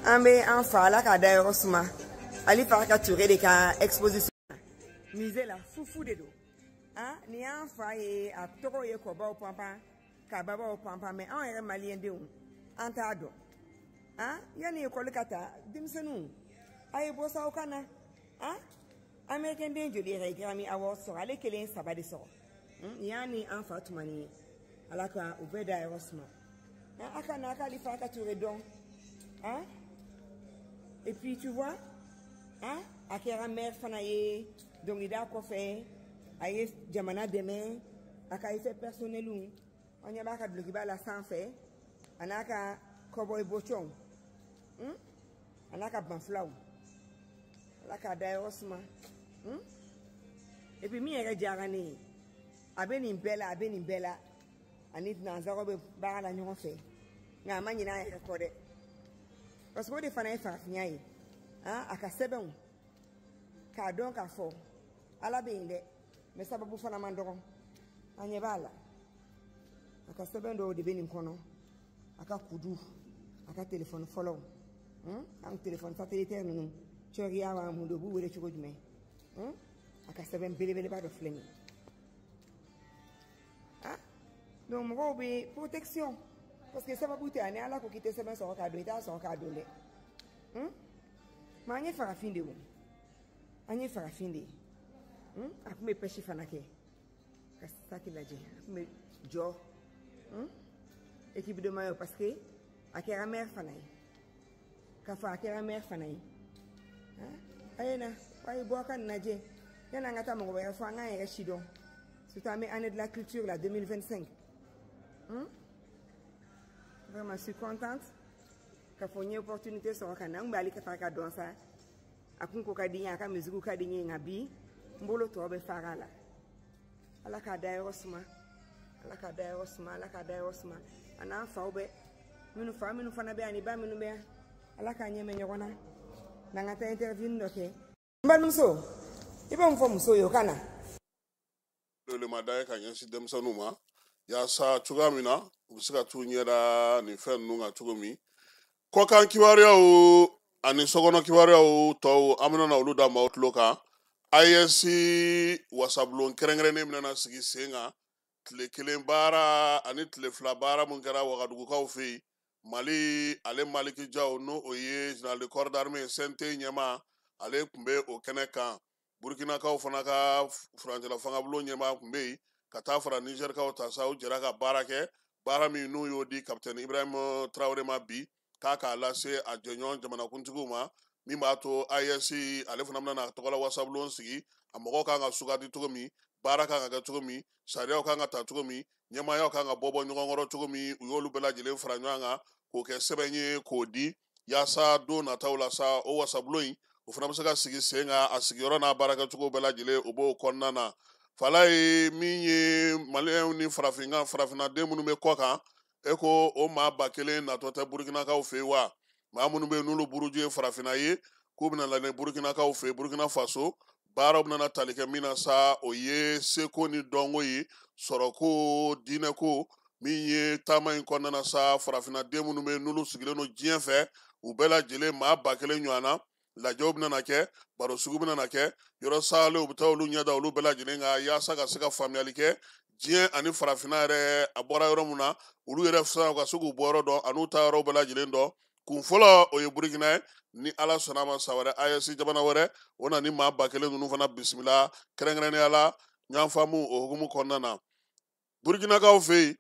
An bɛ an fa, Ala k'a da yɔrɔ suma, Ali Farika Ture de ka exposition musée la. Fufu de don. Ah, nin y'an fa ye, a tɔgɔ ye kɔbaw panpan ka babaw panpan, mais anw yɛrɛ maliyɛndenw, an t'a dɔn. Ah, yanni ekɔli ka ta, denmisɛnninw, a ye bɔ sa, aw ka na. Ah, américain den joli yɛrɛ ye Grammy Award sɔrɔ? Ale kelen saba de sɔrɔ. Nin y'a ni an fa tumani ye, Ala ka u bɛɛ da yɔrɔ suma. A ka na, a k'ale Farika Ture dɔn. Ah, et puis tu vois, ah, a kɛra maire fana ye dɔnkilida kɔfɛ, a ye jamana dɛmɛ a ka effet personnel. An ɲɛ b'a ka dulokiba la sanfɛ, a n'a ka cowboy bocɔnw, a n'a ka banfulaw. Ala k'a da yɔrɔ suma. Et puis min yɛrɛ diyara ne ye, a bɛ nin bɛɛ la, a bɛ nin bɛɛ la, ani nanzaraw bɛ baara la ɲɔgɔn fɛ, nka a ma ɲinɛ a yɛrɛ kɔ dɛ, parce que o de fana ye farafinya ye. A ka sɛbɛnw k'a dɔn k'a fɔ Ala bɛ yen dɛ, mais sababu fana man dɔgɔ. An ɲɛ b'a la, a ka sɛbɛn dɔw de bɛ nin kɔnɔ, a ka kudu, a ka telefɔni fɔlɔw, an telefɔni satellitaire ninnu, cɔriya wa mun don, u b'u wele cogo jumɛn? A ka sɛbɛn belebeleba dɔ filɛ nin ye. Ah, donc mɔgɔw bɛ protection, parce que sababu tɛ, ani Ala ko k'i tɛ sɛbɛn sɔrɔ k'a don, i t'a sɔrɔ k'a don dɛ. Mais an ye farafin de o, an ye farafin de ye. A tun bɛ pêche fana kɛ, ka saki lajɛ, a tun bɛ jɔ équipe de maillot, parce que a kɛra maire fana ye, k'a fɔ a kɛra maire fana ye. A ye na, a ye bɔ, a ka nin lajɛ. Yanni an ka taa mɔgɔ wɛrɛ fɔ, an k'an yɛrɛ si dɔn, surtout an bɛ année de la culture la 2025. Vraiment, je suis contente k'a fɔ n ye opportunité sɔrɔ ka na. N kun bɛ ale ka dɔn sa, a kun ko ka di n ye, a ka musique ka di n ye, nka bi n bolo tɔ bɛ fara la. Ala k'a da yɔrɔ suma, Ala k'a da yɔrɔ suma, Ala k'a da yɔrɔ suma. A n'an faw bɛ minnu, fa minnu fana bɛ yan, ani ba minnu bɛ yan, Ala k'a ɲɛmɛ ɲɔgɔn na. N'an ka taa interview dɔ kɛ, n balimamuso, i bɛ mun fɔ musow ye o ka na? Welemada ye ka ɲɛsin denmisɛnninw ma, yaasa cogoya min na u bɛ se ka t'u ɲɛda nin fɛn ninnu kan cogo min. Kɔkan kibaruyaw ani sokɔnɔ kibaruyaw tɔw, an bɛna na olu da maaw tulo kan. AES wasabulon kɛrɛnkɛrɛnnen bɛna sigi sen kan. Tile kelen baara ani tile fila baara mun kɛra Wagadugukaw fɛ yen, Mali ale Maliki Jaw, n'o o ye général de corps d'armée CNT ɲɛmaa, ale tun bɛ o kɛnɛ kan. Burkinakaw fana ka furancɛla fangabulon ɲɛmaa tun bɛ yen, ka taa fara Nizɛrikaw ta sa. U jɛra ka baara kɛ, baara min n'u y'o di capitaine Ibrahim Traoré ma bi, k'a k'a lase a jɛɲɔgɔn jamanakuntigiw ma, min b'a to AES ale fana bɛna a tɔgɔla wasabulon sigi. A mɔgɔw kan ka sugandi cogo min, baara kan ka kɛ cogo min, sariyaw kan ka ta cogo min, ɲɛmaayaw kan ka bɔ bɔ ɲɔgɔn kɔrɔ cogo min, u y'olu bɛɛ lajɛlen fara ɲɔgɔn kan k'o kɛ sɛbɛn ye k'o di, yaasa don nataw la sa, o wasabulon in o fana bɛ se ka sigi sen kan. A sigiyɔrɔ n'a baarakɛcogo bɛɛ lajɛlen, o b'o kɔnɔna na. Fala ye min ye, maliyɛnw ni farafinkan farafinnaden minnu bɛ kɔ kan, e ko o maa 1000 natɔ tɛ Burukinakaw fɛ yen wa? Maa minnu bɛ yen n'olu buruju ye farafinna ye, k'u bɛna na Burukinakaw fɛ yen, Burukina Faso. Baaraw bɛna tali kɛ min na sa, o ye seko ni dɔnko ye, sɔrɔko, diinɛko. Min ye taama in kɔnɔna na sa, farafinna den minnu bɛ yen n'olu sigilen don diɲɛ fɛ, u bɛɛ lajɛlen maa 1000 ɲɔgɔn na. Lajɛw bɛna kɛ, baro sugu bɛna kɛ, yɔrɔ salenw bɛ taa olu ɲɛda olu bɛɛ lajɛlen kan, yaasa ka se ka faamuyali kɛ diɲɛ ani farafinna yɛrɛ a bɔra yɔrɔ min na, olu yɛrɛ fisa ka se k'u bɔ yɔrɔ dɔn an'u ta yɔrɔ bɛɛ lajɛlen dɔn. Kun fɔlɔ o ye Burukina ye. Ni Ala sɔnna a ma, san wɛrɛ AES jamana wɛrɛ o na ni maa 1000 ninnu fana bisimila kɛrɛnkɛrɛnnenya la ɲɔgɔn faamu o hukumu kɔnɔna na. Burukinakaw fɛ yen,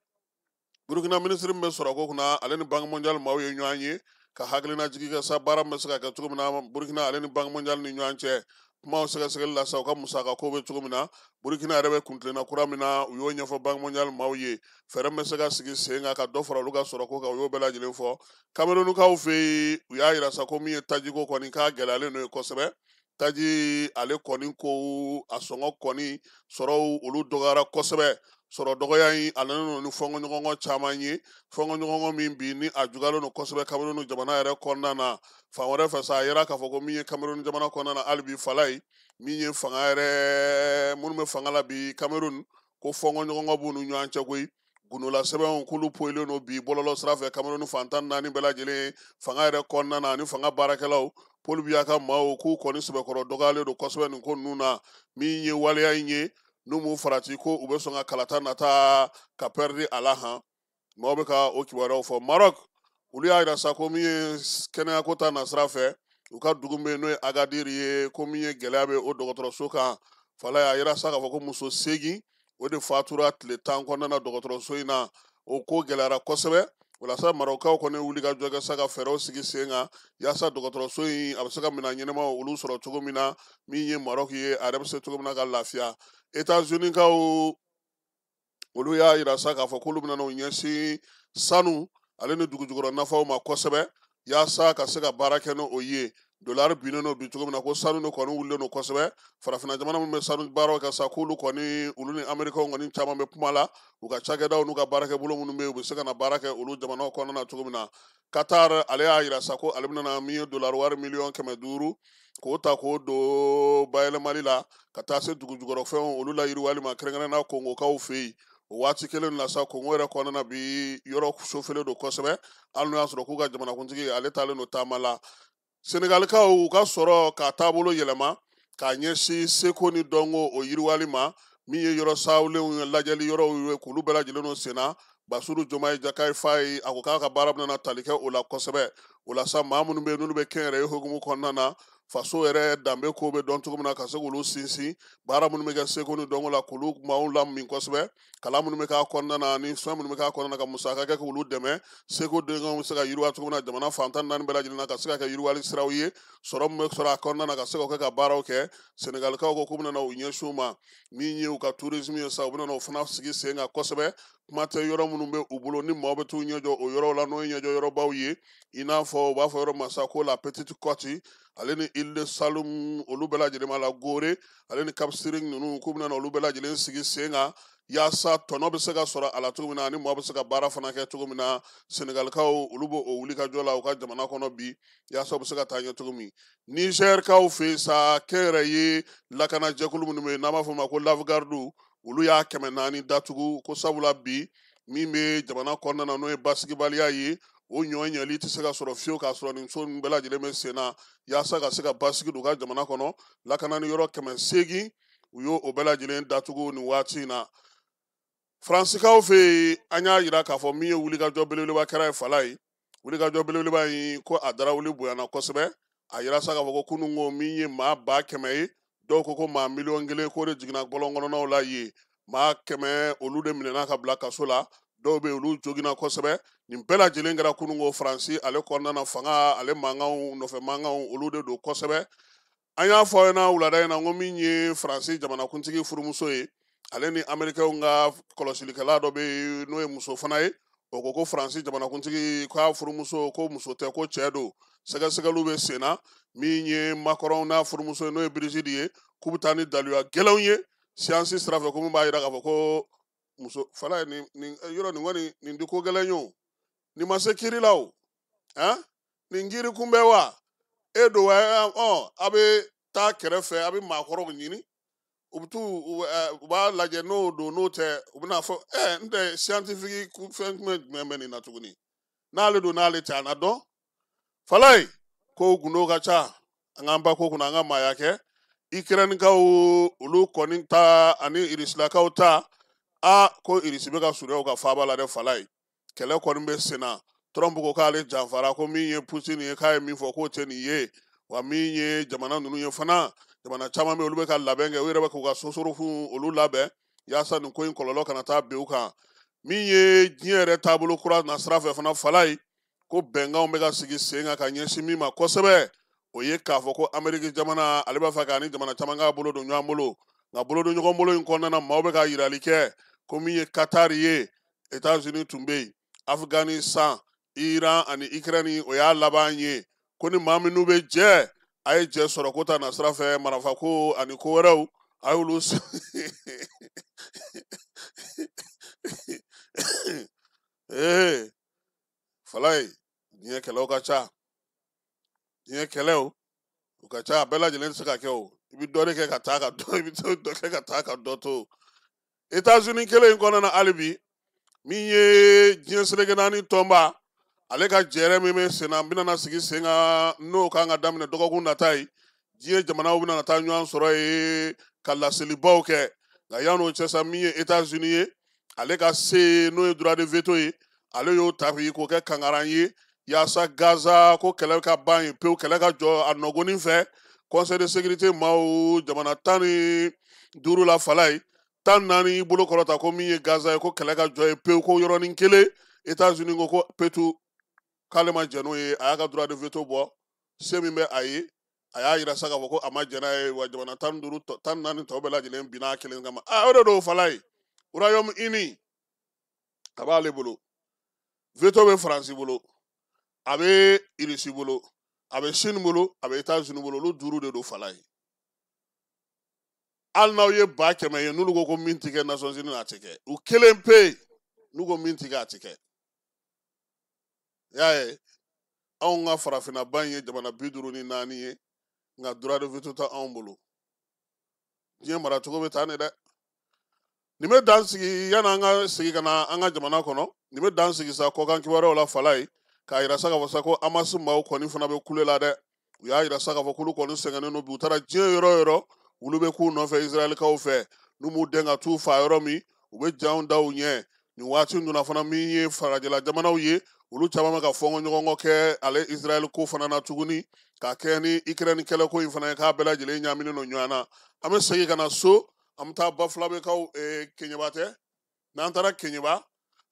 Burukina minisiri min bɛ sɔrɔko kunna, ale ni Banque mondiale maaw ye ɲɔgɔn ye ka hakilina jigi kɛ sa, baara min bɛ se ka kɛ cogo min na Burukina ale ni Banque mondiale ni ɲɔgɔn cɛ. Kumaw sɛgɛsɛgɛli la sa, u ka musaka ko bɛ cogo min na, Burukina yɛrɛ bɛ kuntilenna kura min na, u y'o ɲɛfɔ Banque mondiale maaw ye. Fɛɛrɛ min bɛ se ka sigi sen kan ka dɔ fara olu ka sɔrɔko kan, u y'o bɛɛ lajɛlen fɔ. Kamerunukaw fɛ yen, u y'a yira sa ko min ye tajiko kɔni k'a gɛlɛyalen don ye kosɛbɛ. Taji ale kɔni ko a sɔngɔ kɔni sɔrɔw olu dɔgɔyara kosɛbɛ. Sɔrɔ dɔgɔya in a nana ni fɔnkɔɲɔgɔnkɔ caman ye, fɔnkɔɲɔgɔnkɔ min bi ni a juguyalen don kosɛbɛ Kamerun jamana yɛrɛ kɔnɔna na. Fan wɛrɛ fɛ sa, a yera k'a fɔ ko min ye Kamerun jamana kɔnɔna na hali bi fala ye, min ye fanga yɛrɛ minnu bɛ fanga la bi Kamerun, ko fɔnkɔɲɔgɔnkɔ b'u ni ɲɔgɔn cɛ koyi. Gundola sɛbɛnw k'olu poyilen don bi bɔlɔlɔ sira fɛ Kamerun fan 14 bɛɛ lajɛlen fanga yɛrɛ kɔnɔna na ani fanga baarakɛlaw. Paul Biya ka maaw k'u kɔni sɛbɛkɔrɔ dɔgɔyalen don kosɛbɛ nin ko ninnu na. Min ye waleya in ye, n'u m'u farati ko u bɛ sɔn ka kalata nata ka pɛridi a la han. Maaw bɛ ka o kibaruyaw fɔ. Maroc, olu y'a yira sa ko min ye kɛnɛyako ta nasira fɛ, u ka dugu min bɛ yen n'o ye Agadir ye, ko min ye gɛlɛya bɛ o dɔgɔtɔrɔso kan. Fala y'a yira sa k'a fɔ ko muso 8 o de fatura tile 10 kɔnɔna na dɔgɔtɔrɔso in na. O ko gɛlɛyara kosɛbɛ. Walasa Marɔkaw kɔni wuli ka jɔ kɛ sa ka fɛɛrɛw sigi sen kan yaasa dɔgɔtɔrɔso in a bɛ se ka minɛn ɲɛnamaw olu sɔrɔ cogo min na. Min ye Maroc ye, a yɛrɛ bɛ se cogo min na ka lafiya. États-Unis kaw olu y'a yira sa k'a fɔ k'olu bɛna n'u ɲɛsin sanu ale ni dugujukɔrɔ nafaw ma kosɛbɛ, yaasa ka se ka baara kɛ n'o ye. Dollar binnen don bi cogo min na, ko sanu de kɔni wulilen don kosɛbɛ. Farafinna jamana minnu bɛ sanu baaraw kɛ sa, k'olu kɔni olu ni Américains kɔni caman bɛ kuma la, u ka cakɛdaw n'u ka baarakɛbolo minnu bɛ yen, u bɛ se ka na baara kɛ olu jamanaw kɔnɔna na cogo min na. Qatar ale y'a yira sa ko ale bɛna min ye dollar wari miliyɔn 500 k'o ta k'o don bayɛlɛmali la ka taa se dugujukɔrɔfɛnw olu la yiriwali ma, kɛrɛnkɛrɛnnenya Kongokaw fɛ yen. O waati kelen na sa, Kongo yɛrɛ kɔnɔna na bi yɔrɔ sofelen don kosɛbɛ, hali n'o y'a sɔrɔ k'u ka jamanakuntigi ale taalen don taama la. Senegalikaw u ka sɔrɔ k'a taabolo yɛlɛma k'a ɲɛsin seko ni dɔnko o yiriwali ma, min ye yɔrɔ sawulenw ye, lajɛli yɔrɔw ye, k'olu bɛɛ lajɛlen don sen na. Bassirou Diomaye Diakhar Faye a ko k'a ka baara bɛna tali kɛ o la kosɛbɛ. O la sa, maa minnu bɛ yen n'olu bɛ kɛnyɛrɛye hukumu kɔnɔna na, faso yɛrɛ danbe ko bɛ dɔn cogo min na ka se k'olu sinsin, baara minnu bɛ kɛ seko ni dɔnko la k'olu maaw lamin kosɛbɛ, kalan minnu bɛ k'a kɔnɔna na ani fɛn minnu bɛ k'a kɔnɔna na ka musaka kɛ k'olu dɛmɛ, seko dɔnko bɛ se ka yiriwa cogo min na jamana fan 14 bɛɛ lajɛlen na, ka se ka kɛ yiriwali siraw ye, sɔrɔ min bɛ sɔrɔ a kɔnɔna na ka se k'o kɛ ka baaraw kɛ. Senegalikaw ko k'u bɛna u ɲɛsin u ma. Min ye u ka tourisme ye sa, u bɛna o fana sigi sen kan kosɛbɛ. Kuma tɛ yɔrɔ minnu bɛ u bolo ni maaw bɛ t'u ɲɛjɔ o yɔrɔw la, n'o ye ɲɛjɔ yɔrɔbaw ye, i n'a fɔ u b'a fɔ yɔrɔ ma sa ko la Petite Côte ale ni Île de Saloum, olu bɛɛ lajɛlen ma la Gorée ale ni Cap Skirring ninnu, k'u bɛna olu bɛɛ lajɛlen sigi sen kan yaasa tɔnɔ bɛ se ka sɔrɔ a la cogo min na ani maaw bɛ se ka baara fana kɛ cogo min na. Senegalikaw olu b'o o wulikajɔ la u ka jamana kɔnɔ bi yaasa u bɛ se ka taa ɲɛ cogo min. Nizɛrikaw fɛ yen sa, kɛnyɛrɛye lakanajɛkulu minnu bɛ yen n'an b'a fɔ o ma ko Lafgardu, olu y'a 400 datugu ko sabula bi min bɛ jamana kɔnɔna na n'o ye basigibaliya ye, o ɲɔ ɲɛli tɛ se ka sɔrɔ fiyewu k'a sɔrɔ nin so ninnu bɛɛ lajɛlen bɛ sen na yaasa ka se ka basigi don u ka jamana kɔnɔ. Lakanani yɔrɔ 800 u y'o o bɛɛ lajɛlen datugu nin waati in na. Faransikaw fɛ yen, an y'a yira k'a fɔ min ye wulikajɔ belebeleba kɛra ye fala ye, wulikajɔ belebeleba in ko a darawuli bonyana kosɛbɛ. A yira sa k'a fɔ ko kununko min ye maa 100,000 ye, dɔw ko ko maa 1,000,000 k'o de jiginna bɔlɔn kɔnɔnaw la yen. Maa 100 olu de minɛna ka bila kaso la, dɔw bɛ yen olu joginna kosɛbɛ. Nin bɛɛ lajɛlen kɛra kununko Faransi ale kɔnɔna na, fanga ale mankanw nɔfɛ mankanw olu de don kosɛbɛ. An y'a fɔ aw ɲɛna wulada in na ko min ye Faransi jamanakuntigi furumuso ye, ale ni Américains ka kɔlɔsilikɛla dɔ bɛ yen n'o ye muso fana ye, o ko ko Faransi jamanakuntigi k'a furumuso ko muso tɛ ko cɛ don. Sɛgɛsɛgɛliw bɛ sen na. Min ye Macron n'a furumuso ye n'o ye Brigitte ye, k'u bɛ taa ni daluya gɛlɛnw ye siyansi sira fɛ, ko min b'a jira k'a fɔ ko muso fala ye nin yɔrɔ nin kɔni nin tɛ ko gɛlɛn ye o, nin ma se kiiri la o, han, nin kiiri kunbɛn wa e don wa, ɔ a bɛ taa kɛrɛfɛ, a bɛ maakɔrɔw ɲini, u bɛ t'u u b'a lajɛ n'o don n'o tɛ, u bɛna fɔ n tɛ scientifique fɛn jumɛn bɛ nin na tuguni, n'ale don n'ale tɛ a na dɔn. Falaye ko gundo ka ca, an k'an ba ko kunna, an ka maaya kɛ. Ikɛrɛnikaw olu kɔni ta ani irisilakaw ta, a ko irisi bɛ ka surunya u ka faaba la dɛ. Falaye kɛlɛ kɔni bɛ sen na. Trump ko k'ale janfara, ko min ye Poutine ye k'a ye min fɔ k'o tɛ nin ye, wa min ye jamana ninnu ye fana, jamana caman bɛ olu bɛ ka labɛn kɛ, u yɛrɛ bɛ k'u ka sosorofu olu labɛn yaasa nin ko in kɔlɔlɔ kana taa bin u kan. Min ye diɲɛ yɛrɛ taabolo kura na sira fɛ fana, Falaye ko bɛnkanw bɛ ka sigi sen kan ka ɲɛsin min ma kosɛbɛ, o ye k'a fɔ ko Ameriki jamana ale b'a fɛ k'a ni jamana caman k'a bolo don ɲɔgɔn bolo, nka bolo don ɲɔgɔn bolo in kɔnɔna na maaw bɛ ka yirali kɛ ko min ye Qatar ye, États-Unis tun bɛ yen, Afghanistan, Iran ani Ukraine o y'a laban ye, ko ni maa minnu bɛ jɛ a ye jɛ sɔrɔ ko ta na sira fɛ, marifa ko ani ko wɛrɛw a y'olu ee Falaye diɲɛ kɛlɛw ka ca, diɲɛ kɛlɛw u ka ca, a bɛɛ lajɛlen tɛ se ka kɛ o, i bɛ dɔ de kɛ ka taa ka dɔ, i bɛ dɔ kɛ ka taa ka dɔ to. États-Unis kelen in kɔnɔna na hali bi, min ye diɲɛ seleke naani tɔnba ale ka jɛrɛ min bɛ sen na, n bɛna sigi sen kan n'o kan ka daminɛ dɔgɔkun nata ye, diɲɛ jamanaw bɛna taa ɲɔgɔn sɔrɔ yen ka laselibaw kɛ. Nka yan'o cɛ sa, min ye États-Unis ye, ale ka se n'o ye droit de veto ye, ale y'o ta k'o kɛ kankaran ye yaasa Gaza ko kɛlɛ ka ban yen pewu, kɛlɛ ka jɔ a nɔgɔnin fɛ. Conseil de sécurité maaw jamana 15 la, Falaye 14 bolo kɔrɔta ko min ye Gaza ye ko kɛlɛ ka jɔ yen pewu, ko yɔrɔnin kelen. États-Unis ko ko petu k'ale ma jɛn n'o ye, a y'a ka droit de veto bɔ, se min bɛ a ye a y'a yira sa k'a fɔ ko a ma jɛn n'a ye, wa jamana 15 14 tɔ bɛɛ lajɛlen binna a kelen kama. O de don Falaye, Royaume-Uni a b'ale bolo, veto bɛ Faransi bolo, a bɛ Irisi bolo, a bɛ Chine bolo, a bɛ États-Unis bolo, olu 5 de don Falaye. Hali n'aw ye 100 000 ye, n'olu ko ko min tɛ kɛ Nations Unies a tɛ kɛ, u kelen pe n'u ko min tɛ kɛ a tɛ kɛ. I y'a ye, anw ka farafinnaba in ye jamana 54 ye, nka droit de veto tɛ anw bolo. Diɲɛ maracogo bɛ taa nin dɛ. Nin bɛ dan sigi yanni an ka segin ka na an ka jamana kɔnɔ, nin bɛ dan sigi sa kɔkan kibaruyaw la Falaye, k'a yira sa k'a fɔ sa ko Hamas maaw kɔni fana bɛ kule la dɛ. U y'a yira sa k'a fɔ k'olu kɔni sɛgɛnnen don bi, u taara diɲɛ yɔrɔ o yɔrɔ, olu bɛ k'u nɔfɛ Israɛlikaw fɛ, n'u m'u dɛn ka t'u fa yɔrɔ min, u bɛ janw da u ɲɛ. Nin waati ninnu na fana, min ye farajɛla jamanaw ye, olu caman bɛ ka fɔnkɔ ɲɔgɔn kɔ kɛ ale Israɛl ko fana na tuguni, ka kɛ ni Ukraine kɛlɛko in fana ye, k'a bɛɛ lajɛlen ɲaaminen don ɲɔgɔn na. An bɛ segin ka na so, an bɛ taa Bafulabekaw Keɲeba tɛ, n'an taara Keɲeba,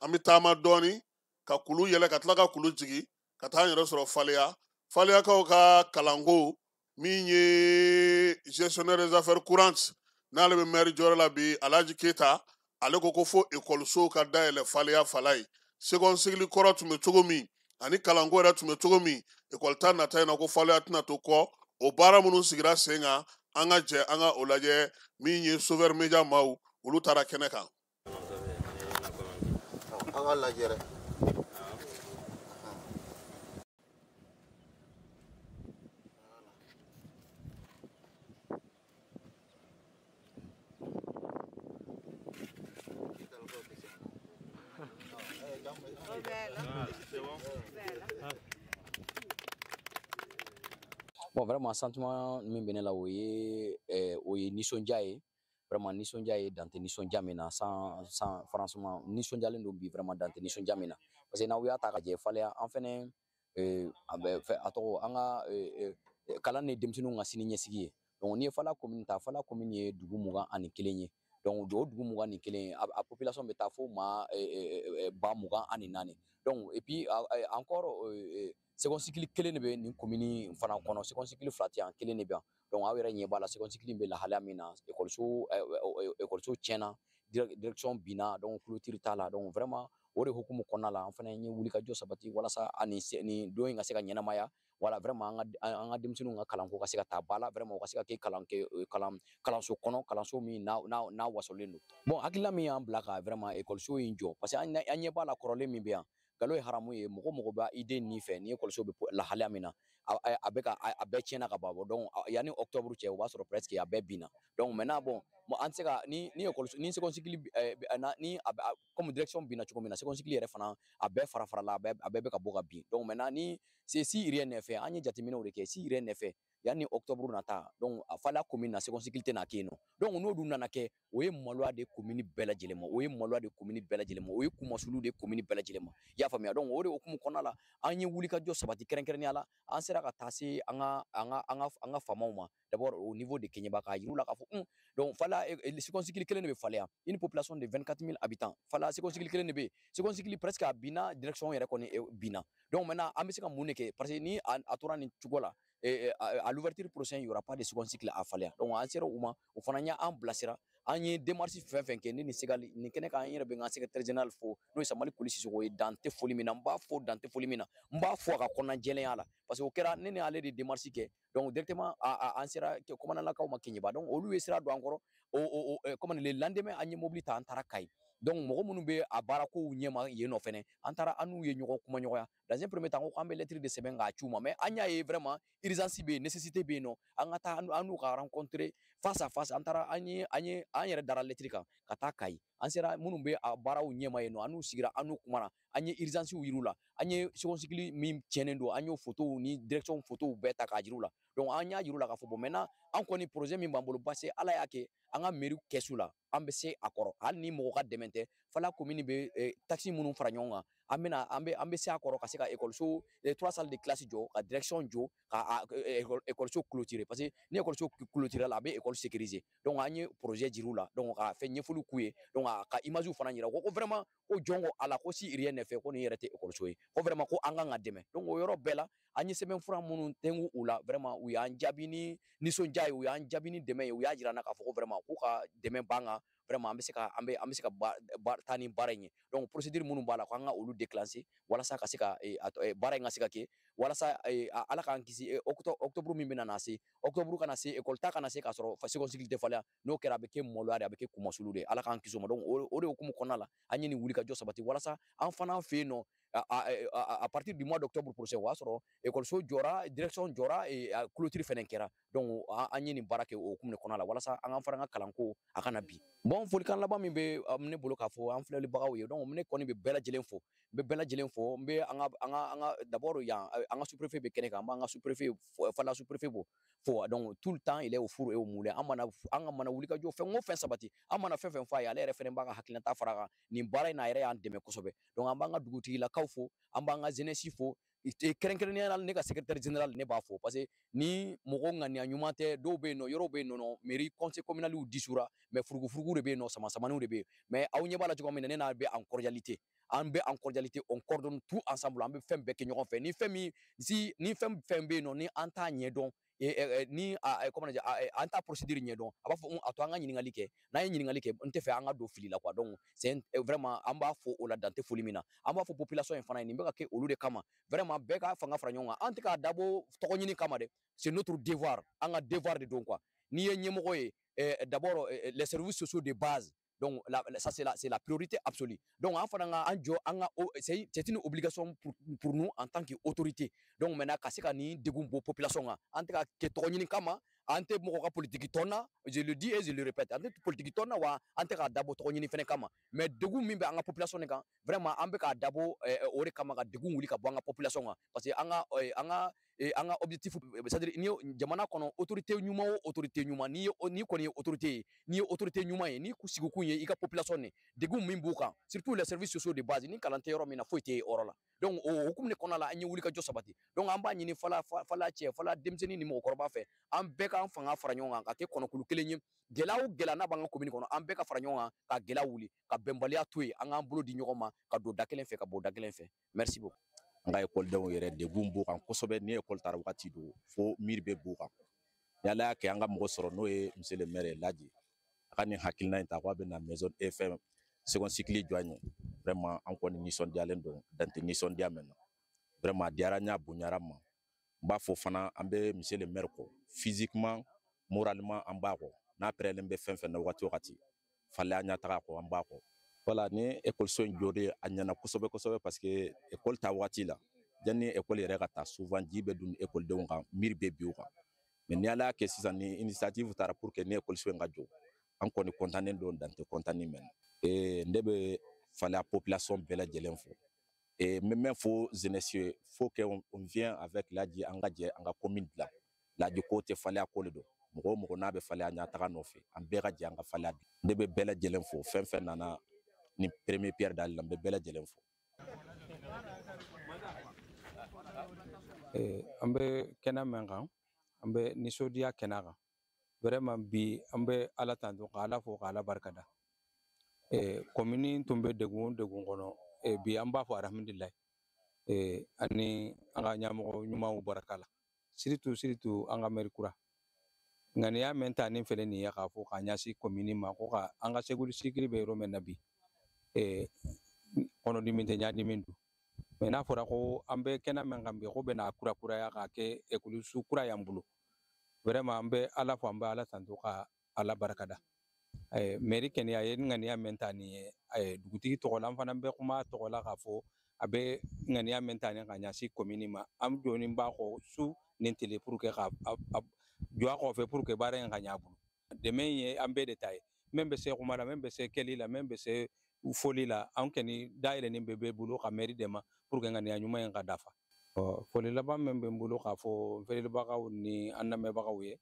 an bɛ taama dɔɔni ka kulu yɛlɛ ka tila ka kulu jigin ka taa an yɛrɛ sɔrɔ Faleya. Faleyakaw ka kalanko min ye gestionnaire des affaires courantes n'ale bɛ maire jɔyɔrɔ la bi, Alhaji Keyita, ale ko ko fo ekɔlisow ka dayɛlɛ Faleya. Falaye second cycle kɔrɔ tun bɛ cogo min ani kalanko yɛrɛ tun bɛ cogo min, ekɔli ta nata in na ko Faleya tɛna to kɔ. O baara minnu sigira sen kan, an ka jɛ an ka o lajɛ. Min ye Sauveur Media maaw, olu taara kɛnɛ kan. An ka lajɛ dɛ. Bon, vraiment sentiment min bɛ ne la, o ye nisɔndiya ye, vraiment nisɔndiya ye, dan tɛ nisɔndiya min na. Sans franchement nisɔndiyalen don bi, vraiment dan tɛ nisɔndiya min na, parce que n'aw y'a ta ka jɛ Faleya, an fɛnɛ a bɛ fɛ a tɔgɔ an ka kalan ni denmisɛnninw ka sini ɲɛsigi ye. Donc n'i ye Faleya commune ta, Faleya commune ye dugu 21 ye. Donc o dugu 21, a population bɛ taa fo maa 24 000. Donc et puis encore second cycle kelen de bɛ nin commune fana kɔnɔ, second cycle fila tɛ yan, kelen de bɛ yan. Donc aw yɛrɛ ɲɛ b'a la second cycle bɛ lahalaya min na, ekɔliso tiɲɛna, direction binna, donc clôture t'a la. Donc vraiment o de hukumu kɔnɔna la, an fana ye wulikajɔ sabati walasa ani nin don in ka se ka ɲɛnamaya. Voilà, vraiment an ka denmisɛnninw ka kalanko ka se ka taa ba la, vraiment u ka se ka kɛ kalan kɛ kalanso kɔnɔ, kalanso min n'a wasolen don. Bon, hakilina min y'an bila ka vraiment ekɔliso in jɔ, parce que an ɲɛ b'a la kɔrɔlen min bɛ yan, Nkalon ye haramu ye. Mɔgɔ mɔgɔ b'a i den nin fɛ, ni ekɔliso bɛ lahalaya min na, a bɛ ka a bɛɛ tiɲɛna ka ban. Donc yanni octobre cɛ, o b'a sɔrɔ presque a bɛɛ binna. Donc maintenant, bon, an tɛ se ka ni ekɔliso ni second cycle ni a comme direction binna cogo min na, second cycle yɛrɛ fana a bɛɛ fara farala, a bɛɛ bɛ ka bɔ ka bin. Donc maintenant, ni c'est si rien n'est fait, an ye jateminɛw de kɛ, si rien n'est fait yanni octobre nata, donc a Faléa commune na, second cycle tɛna kɛ yen nɔ. Donc n'o dun nana kɛ, o ye maloya de commune bɛɛ lajɛlen ma, o ye maloya de commune bɛɛ lajɛlen ma, o ye kumasulu de commune bɛɛ lajɛlen ma. I y'a faamuya? Donc o de hukumu kɔnɔna la, an ye wulikajɔ sabati. Kɛrɛnkɛrɛnnenya la, an sera ka taa se an ka faamaw ma, d'abord au niveau de Kéniéba, k'a yir'u la k'a fɔ donc Faléa, second cycle kelen de bɛ Faléa, une population de 24 000 habitants, Faléa second cycle kelen de bɛ yen. Second cycle presque a binna, direction yɛrɛ kɔni binna. Donc maintenant, an bɛ se ka mun de kɛ? Parce que ni a tora nin cogo la, à l'ouverture prochaine, il n'y aura pas de second cycle à Faléa. Donc an sera u ma, o fana y'an bilasira. An ye démarche fɛn fɛn kɛ, ne ni Segali nin kɛnɛ kan, an yɛrɛ bɛ n ka secrétaire général fo, n'o ye Samali Koli Sisoko ye, dan tɛ foli min na. N b'a fo dan tɛ foli min na, n b'a fo a ka kɔnɔna jɛlenya la, parce que o kɛra ne ni ale de démarche kɛ. Donc directement an sera commandant ma Kéniéba. Donc olu ye sira don an kɔrɔ. O comment, le lendemain, an ye mobili ta, an taara Kayi. Donc mɔgɔ minnu bɛ a baarakow ɲɛma yen nɔ fɛnɛ, an taara, an n'u ye ɲɔgɔn kumaɲɔgɔnya. Dans un premier temps, ko an bɛ lettre de sɛbɛn k'a ci u ma, mais an y'a ye vraiment urgence bɛ yen, nécessité bɛ yen nɔ, an ka taa an n'u ka rencontrer face à face. An taara, an ye an yɛrɛ dara lettre kan ka taa Kayi. An sera minnu bɛ a baaraw ɲɛma yen nɔ, an n'u sigira, an n'u kumana, an ye urgence yir'u la, an ye second cycle min tiɲɛnen don, an y'o photos ni direction photos bɛɛ ta k'a jir'u la. Donc an y'a yir'u la k'a fɔ bon, maintenant, an kɔni projet min b'an bolo, parce que Ala y'a kɛ an ka mairie kɛsu la, an bɛ se a kɔrɔ, hali ni mɔgɔ ka dɛmɛ tɛ. Faléa commune bɛ taxe minnu fara ɲɔgɔn kan, an bɛna an bɛ se a kɔrɔ ka se ka ekɔliso trois salles de classe jɔ, ka direction jɔ, ka ekɔliso clôturer, parce que ni ekɔliso clôturer la, a bɛ école sécuriser. Donc an ye projet jir'u la, donc ka fɛn ɲɛfɔliw k'u ye, donc ka image fana yira. Ko vraiment, ko jɔn ko Ala, ko si rien n'est fait, ko nin yɛrɛ tɛ ekɔliso ye, ko vraiment ko an kan ka dɛmɛ. Donc o yɔrɔ bɛɛ la, an ye sɛbɛnfura minnu tɛnku u la, vraiment u y'an jaabi ni nisɔndiya ye, u y'an jaabi ni dɛmɛ ye. U y'a jira an na k'a fɔ ko vraiment k'u ka dɛmɛ b'an kan, vraiment an bɛ se ka taa ni baara in ye. Donc procédure minnu b'a la, ko an ka olu déclencher walasa ka se ka baara in ka se ka kɛ, walasa Ala k'an kisi, octobre min bɛna na se, octobre kana se, école ta kana se k'a sɔrɔ second cycle tɛ Faléa. N'o kɛra, a bɛ kɛ maloya de, a bɛ kɛ kumasulu de ye. Ala k'an kisi o ma. Donc o de hukumu kɔnɔna la, an ye nin wulikajɔ sabati walasa an fana fɛ yen nɔ, à partir du mois d'octobre prochain, o y'a sɔrɔ ekɔliso jɔra, direction jɔra, clôture fɛnɛ kɛra. Donc an ye nin baara kɛ o hukumu de kɔnɔna la, walasa an ka fara an ka kalanko a kana bin. Bon, folikan laban min bɛ ne bolo k'a fɔ an filɛlibagaw ye, donc ne kɔni bɛ bɛɛ lajɛlen fo, n bɛ bɛɛ lajɛlen fo. N bɛ an ka d'abord yan, an ka sous-préfet bɛ kɛnɛ kan, an b'an ka sous-préfet, Faléa sous-préfet bɔ fo. Donc tout le temps, il est au four et au moulin. An mana an ka mana wulikajɔ fɛn o fɛn sabati, an mana fɛn fɛn fɔ a ye, ale yɛrɛ fɛnɛ b'a ka hakilinata fara a kan. Nin baara in na, a yɛrɛ y'an dɛmɛ kosɛbɛ. Donc an b'an ka dugutigilakaw fo, an b'an ka jeunesse fo, kɛrɛnkɛrɛnnenya la ne ka secrétaire général, ne b'a fo, parce que ni mɔgɔ ŋaniya ɲuman tɛ, dɔw bɛ yen nɔ, yɔrɔw bɛ yen nɔ, mairie conseil communal dissout, mais furugufurugu de bɛ yen nɔ, sama-samaniw de bɛ yen. Mais aw ɲɛ b'a la cogo min na, ne n'a bɛ en cordialité, an bɛ en cordialité, on coordonne tout ensemble, an bɛ fɛn bɛɛ kɛ ɲɔgɔn fɛ. Ni fɛn min si, ni fɛn fɛn bɛ yen nɔ, ni an t'a ɲɛdɔn, ni comment dire, an t'a procédure ɲɛdɔn, a b'a fɔ a to an ka ɲininkali kɛ. N'an ye ɲininkali kɛ, n tɛ fɛ an ka don fili la, quoi. Donc c'est vraiment, an b'a fɔ o la dan tɛ foli min na. An b'a fɔ population in fana ye, nin bɛ ka kɛ olu de kama. Vraiment, bɛɛ ka fanga fara ɲɔgɔn kan. An tɛ k'a dabɔ tɔgɔ ɲini kama dɛ, c'est notre devoir, an ka devoir de don, quoi. N'i ye ɲɛmɔgɔ ye, d'abord les services sociaux de base, donc ça c'est la priorité absolue. Donc an fana ka an jɔ, an ka, c'est une obligation pour nous en tant qu'autorité. Donc maintenant, ka se ka nin degun bɔ population kan, an tɛ ka kɛ tɔgɔ ɲini kama, an tɛ mɔgɔ ka politique tɔn na, je le dis et je le répète, an tɛ politique tɔn na, wa an tɛ k'a dabɔ tɔgɔ ɲini fɛnɛ kama. Mais degun min bɛ an ka population de kan, vraiment an bɛ k'a dabɔ o de kama, ka degun wuli ka bɔ an ka population kan, parce que an ka objectif, c'est à dire ni jamana kɔnɔ autorité ɲuman o autorité ɲuman, n'i ye, n'i kɔni ye autorité ye, n'i ye autorité ɲuman ye, n'i sigikun ye i ka population ne degun min b'u kan, surtout les services sociaux de base, ni kalan tɛ yɔrɔ min na, foyi tɛ o yɔrɔ la. Donc o hukumu de kɔnɔna la, an ye wulikajɔ sabati. Donc an b'a ɲini Faléa cɛ, Faléa denmisɛnnin ni mɔgɔkɔrɔba fɛ, an bɛɛ k'an fanga fara ɲɔgɔn kan ka kɛ kɔnɔkulu kelen ye. Gɛlɛya o gɛlɛya n'a b'an ka commune kɔnɔ, an bɛɛ ka fara ɲɔgɔn kan ka gɛlɛya wuli, ka bɛnbaliya to yen, an k'an bolo di ɲɔgɔn ma ka don da kelen fɛ, ka bɔ da kelen fɛ. Merci beaucoup. An ka ekɔlidenw yɛrɛ, degun b'u kan kosɛbɛ. Ni ekɔli taara wagati don, fo miiri bɛ b'u kan. Ni Ala y'a kɛ an ka mɔgɔ sɔrɔ, n'o ye monsieur le maire ye Laji, a ka nin hakilina in ta k'a bɛ na maison fɛn second cycle jɔ an ye, vraiment an kɔni nisɔndiyalen don, dan tɛ nisɔndiya min na. Vraiment a diyara n ye, a bonyara n ma. N b'a fɔ fana, an bɛ monsieur le maire kɔ physiquement, moralement, an b'a kɔ. N'a pɛrɛlen bɛ fɛn fɛn na wagati o wagati, Faléa ɲɛtaga kɔ, an b'a kɔ. Voilà, ni ekɔliso in jɔlen a ɲɛna kosɛbɛ kosɛbɛ, parce que ekɔli ta waati la, yanni ekɔli yɛrɛ ka taa, souvent ji bɛ dun ekɔlidenw kan, mur bɛ bin u kan. Mais ni Ala y'a kɛ sisan, ni initiative taara pour que ni ekɔliso in ka jɔ, an kɔni kɔntannen don, dan tɛ kɔntanni mɛn. Ne bɛ Faléa population bɛɛ lajɛlen fo. N bɛ min fɔ jeunesse ye, faut que on vient avec Laji, an ka jɛ an ka commune dilan. Laji ko tɛ, Faléa ko de don. Mɔgɔ o mɔgɔ n'a bɛ Faléa ɲɛtaga nɔfɛ, an bɛɛ ka jɛ an ka Faléa dilan. Ne bɛ bɛɛ lajɛlen fo, fɛn fɛn nana ni premier pierre dali la, n bɛ bɛɛ lajɛlen fo. An bɛ kɛnɛ min kan, an bɛ nisɔndiya kɛnɛ kan. Vraiment bi an bɛ Ala tanto, ka Ala fo, ka Ala barikada. Commune tun bɛ degun o degun kɔnɔ, bi an b'a fɔ alhamdulilayi, ani an ka ɲɛmɔgɔ ɲumanw barika la, surtout an ka maire kura. Ŋaniya min ta nin filɛ nin ye k'a fɔ k'a ɲɛsin commune ma, ko ka an ka sécurité bɛ yɔrɔ min na bi, kɔnɔdimi tɛ, ɲadimi don. Mais n'a fɔra ko an bɛ kɛnɛ min kan bi, ko bɛna kurakuraya k'a kɛ ekɔliso kura y'an bolo, vraiment an bɛ Ala fo, an bɛ Ala tanto, ka Ala barikada. Mairie kɛnɛya ye ŋaniya min ta nin ye dugutigi tɔgɔ la, an fana bɛ kuma tɔgɔ la k'a fɔ a bɛ ŋaniya min ta nin ka ɲɛsin commune ma, an jɔlen b'a kɔ su ni tile pour que ka jɔ a kɔfɛ pour que baara in ka ɲɛ a bolo. Dɛmɛ ye an bɛɛ de ta ye, min bɛ se kuma la, min bɛ se kɛli la, min bɛ se foli la, an kɔni dayɛlɛnnen bɛɛ bɛ bolo ka mairie dɛmɛ pour que ŋaniya ɲuman in ka dafa. Foli laban min bɛ n bolo k'a fɔ n feerebagaw ni an lamɛnbagaw ye,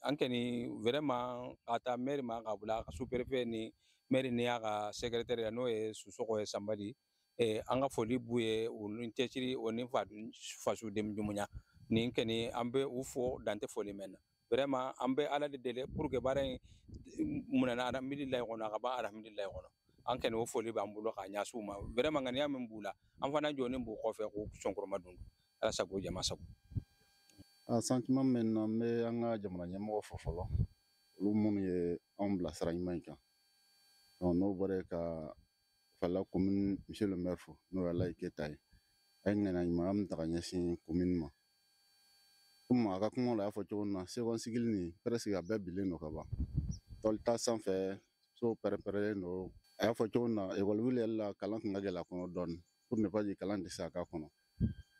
an kɔni vraiment ka taa maire ma, ka bila ka sous-préfet ni maire ni y'a ka secrétaire ye, n'o ye Sisɔkɔ ye Sanbali, an ka foli b'u ye, u ni cɛsiri, o ni fasoden ɲumanya nin kɔni, an bɛ u fo dan tɛ foli mɛn na. Vraiment an bɛ Ala de deli pour que baara in munna alhamdulilayi kɔnɔ, a ka ban alhamdulilayi kɔnɔ. An kɔni o foli b'an bolo k'a ɲɛsin u ma. Vraiment ŋaniya min b'u la, an fana jɔlen b'u kɔfɛ k'u sɔnkɔrɔma don. Ala sago, jama sago. A sentiment min na, n bɛ an ka jamana ɲɛmɔgɔ fo fɔlɔ, olu minnu ye anw bila sira ɲuman in kan. N'o bɔra yen, ka Faléa commune monsieur le maire fo, n'o ye Alayi Keyita ye. A ye ŋaniya ɲuman min ta ka ɲɛsin commune ma. Komi a ka kuma la, a y'a fɔ cogo min na, second cycle nin presque a bɛɛ bilen don ka ban. Tɔli ta sanfɛ, so pɛrɛn-pɛrɛnlen don. A y'a fɔ cogo min na, ekɔli wuli yɛrɛ la, kalan tun ka gɛlɛn a kɔnɔ dɔɔnin, pour ne pas dire kalan tɛ se a k'a kɔnɔ.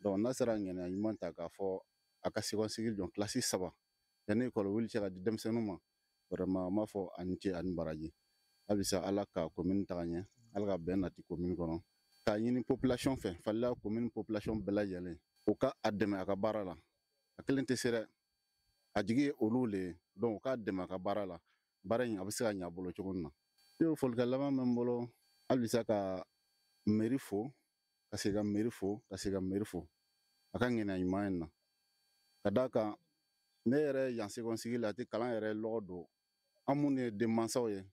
Donc n'a sera ŋaniya ɲuman ta k'a fɔ a ka second cycle jɔ kilasi 3 yanni ekɔli wuli cɛ ka di denmisɛnninw ma, vraiment an b'a fɔ a ni ce, a ni baraji. Halisa Ala ka commune taga ɲɛ, Ala ka bɛn nati commune kɔnɔ. K'a ɲini population fɛ, Faléa commune population bɛɛ lajɛlen, u ka a dɛmɛ a ka baara la. A kelen tɛ se dɛ, a jigi ye olu le ye, donc u k'a dɛmɛ a ka baara la. Baara in a bɛ se ka ɲɛ a bolo cogo min na. Yo, folikan laban bɛ n bolo, halisa ka mairie fo, ka segin ka mairie fo, ka segin ka mairie fo a ka ŋaniya ɲuman in na. Ka d'a kan, ne yɛrɛ yan second cycle la, a tɛ kalan yɛrɛ lɔgɔ don an minnu ye denmansaw ye,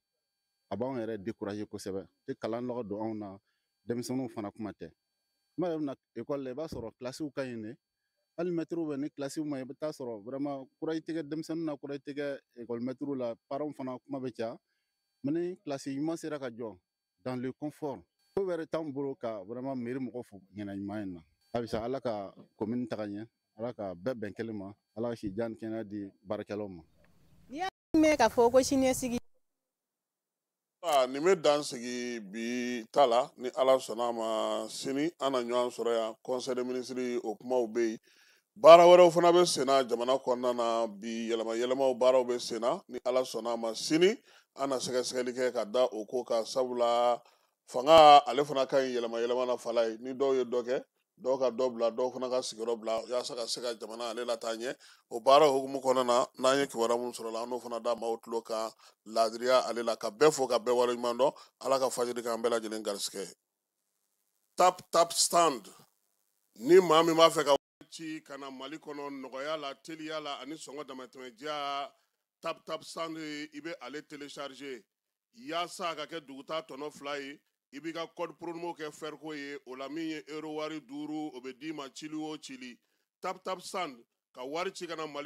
a b'anw yɛrɛ décourager kosɛbɛ. A tɛ kalan lɔgɔ don anw na, denmisɛnninw fana kuma tɛ. Kuma yɛrɛ bɛ na ekɔli la, i b'a sɔrɔ kilasiw ka ɲi de, hali mɛtiriw bɛ ni kilasiw ma, i bɛ taa sɔrɔ vraiment courage tɛ kɛ denmisɛnninw na, courage tɛ kɛ ekɔli mɛtiriw la, parents fana kuma bɛ caya. Mais ni kilasi ɲuman sera ka jɔ dans le confort, ko wɛrɛ t'anw bolo ka vraiment mairie mɔgɔw fo ŋaniya ɲuman in na. Halisa Ala ka commune taga ɲɛ, Ala ka bɛɛ bɛn kelen ma, Ala ka si jan ni kɛnɛya di baarakɛlaw ma. N'i y'a mɛn k'a fɔ ko siniɲɛsigi. Nin bɛ dan sigi bi ta la. Ni Ala sɔnna a ma, sini an na ɲɔgɔn sɔrɔ yan. Conseil des ministres o kumaw bɛ yen, baara wɛrɛw fana bɛ senna jamana kɔnɔna na bi, yɛlɛma yɛlɛmaw baaraw bɛ senna. Ni Ala sɔnna a ma, sini an na sɛgɛsɛgɛli kɛ ka da o ko kan, sabula fanga ale fana ka ɲi yɛlɛma yɛlɛma na fala ye. Ni dɔw ye dɔ kɛ, dɔw ka dɔ bila, dɔw fana ka sigiyɔrɔ bila, yaasa ka se ka jamana ale lataa ɲɛ. O baara hukumu kɔnɔna na, n'an ye kibaruya mun sɔrɔ la, an n'o fana da maaw tulo kan laadiriya ale la. Ka bɛɛ fo, ka bɛɛ waleɲuman dɔn. Ala ka fajiri k'an bɛɛ lajɛlen garisigɛ. Tap Tap Send, ni maa min b'a fɛ ka ci ka na Mali kɔnɔ nɔgɔya la, teliya la ani sɔngɔ damatɛmɛ diya, Tap Tap Send, i bɛ ale télécharger yaasa a ka kɛ duguta tɔnɔ 2 ye. I b'i ka code promo kɛ fɛriko ye, o la min ye euro wari 5, o bɛ d'i ma cili o cili. Tap Tap Send ka wari ci ka na Mali.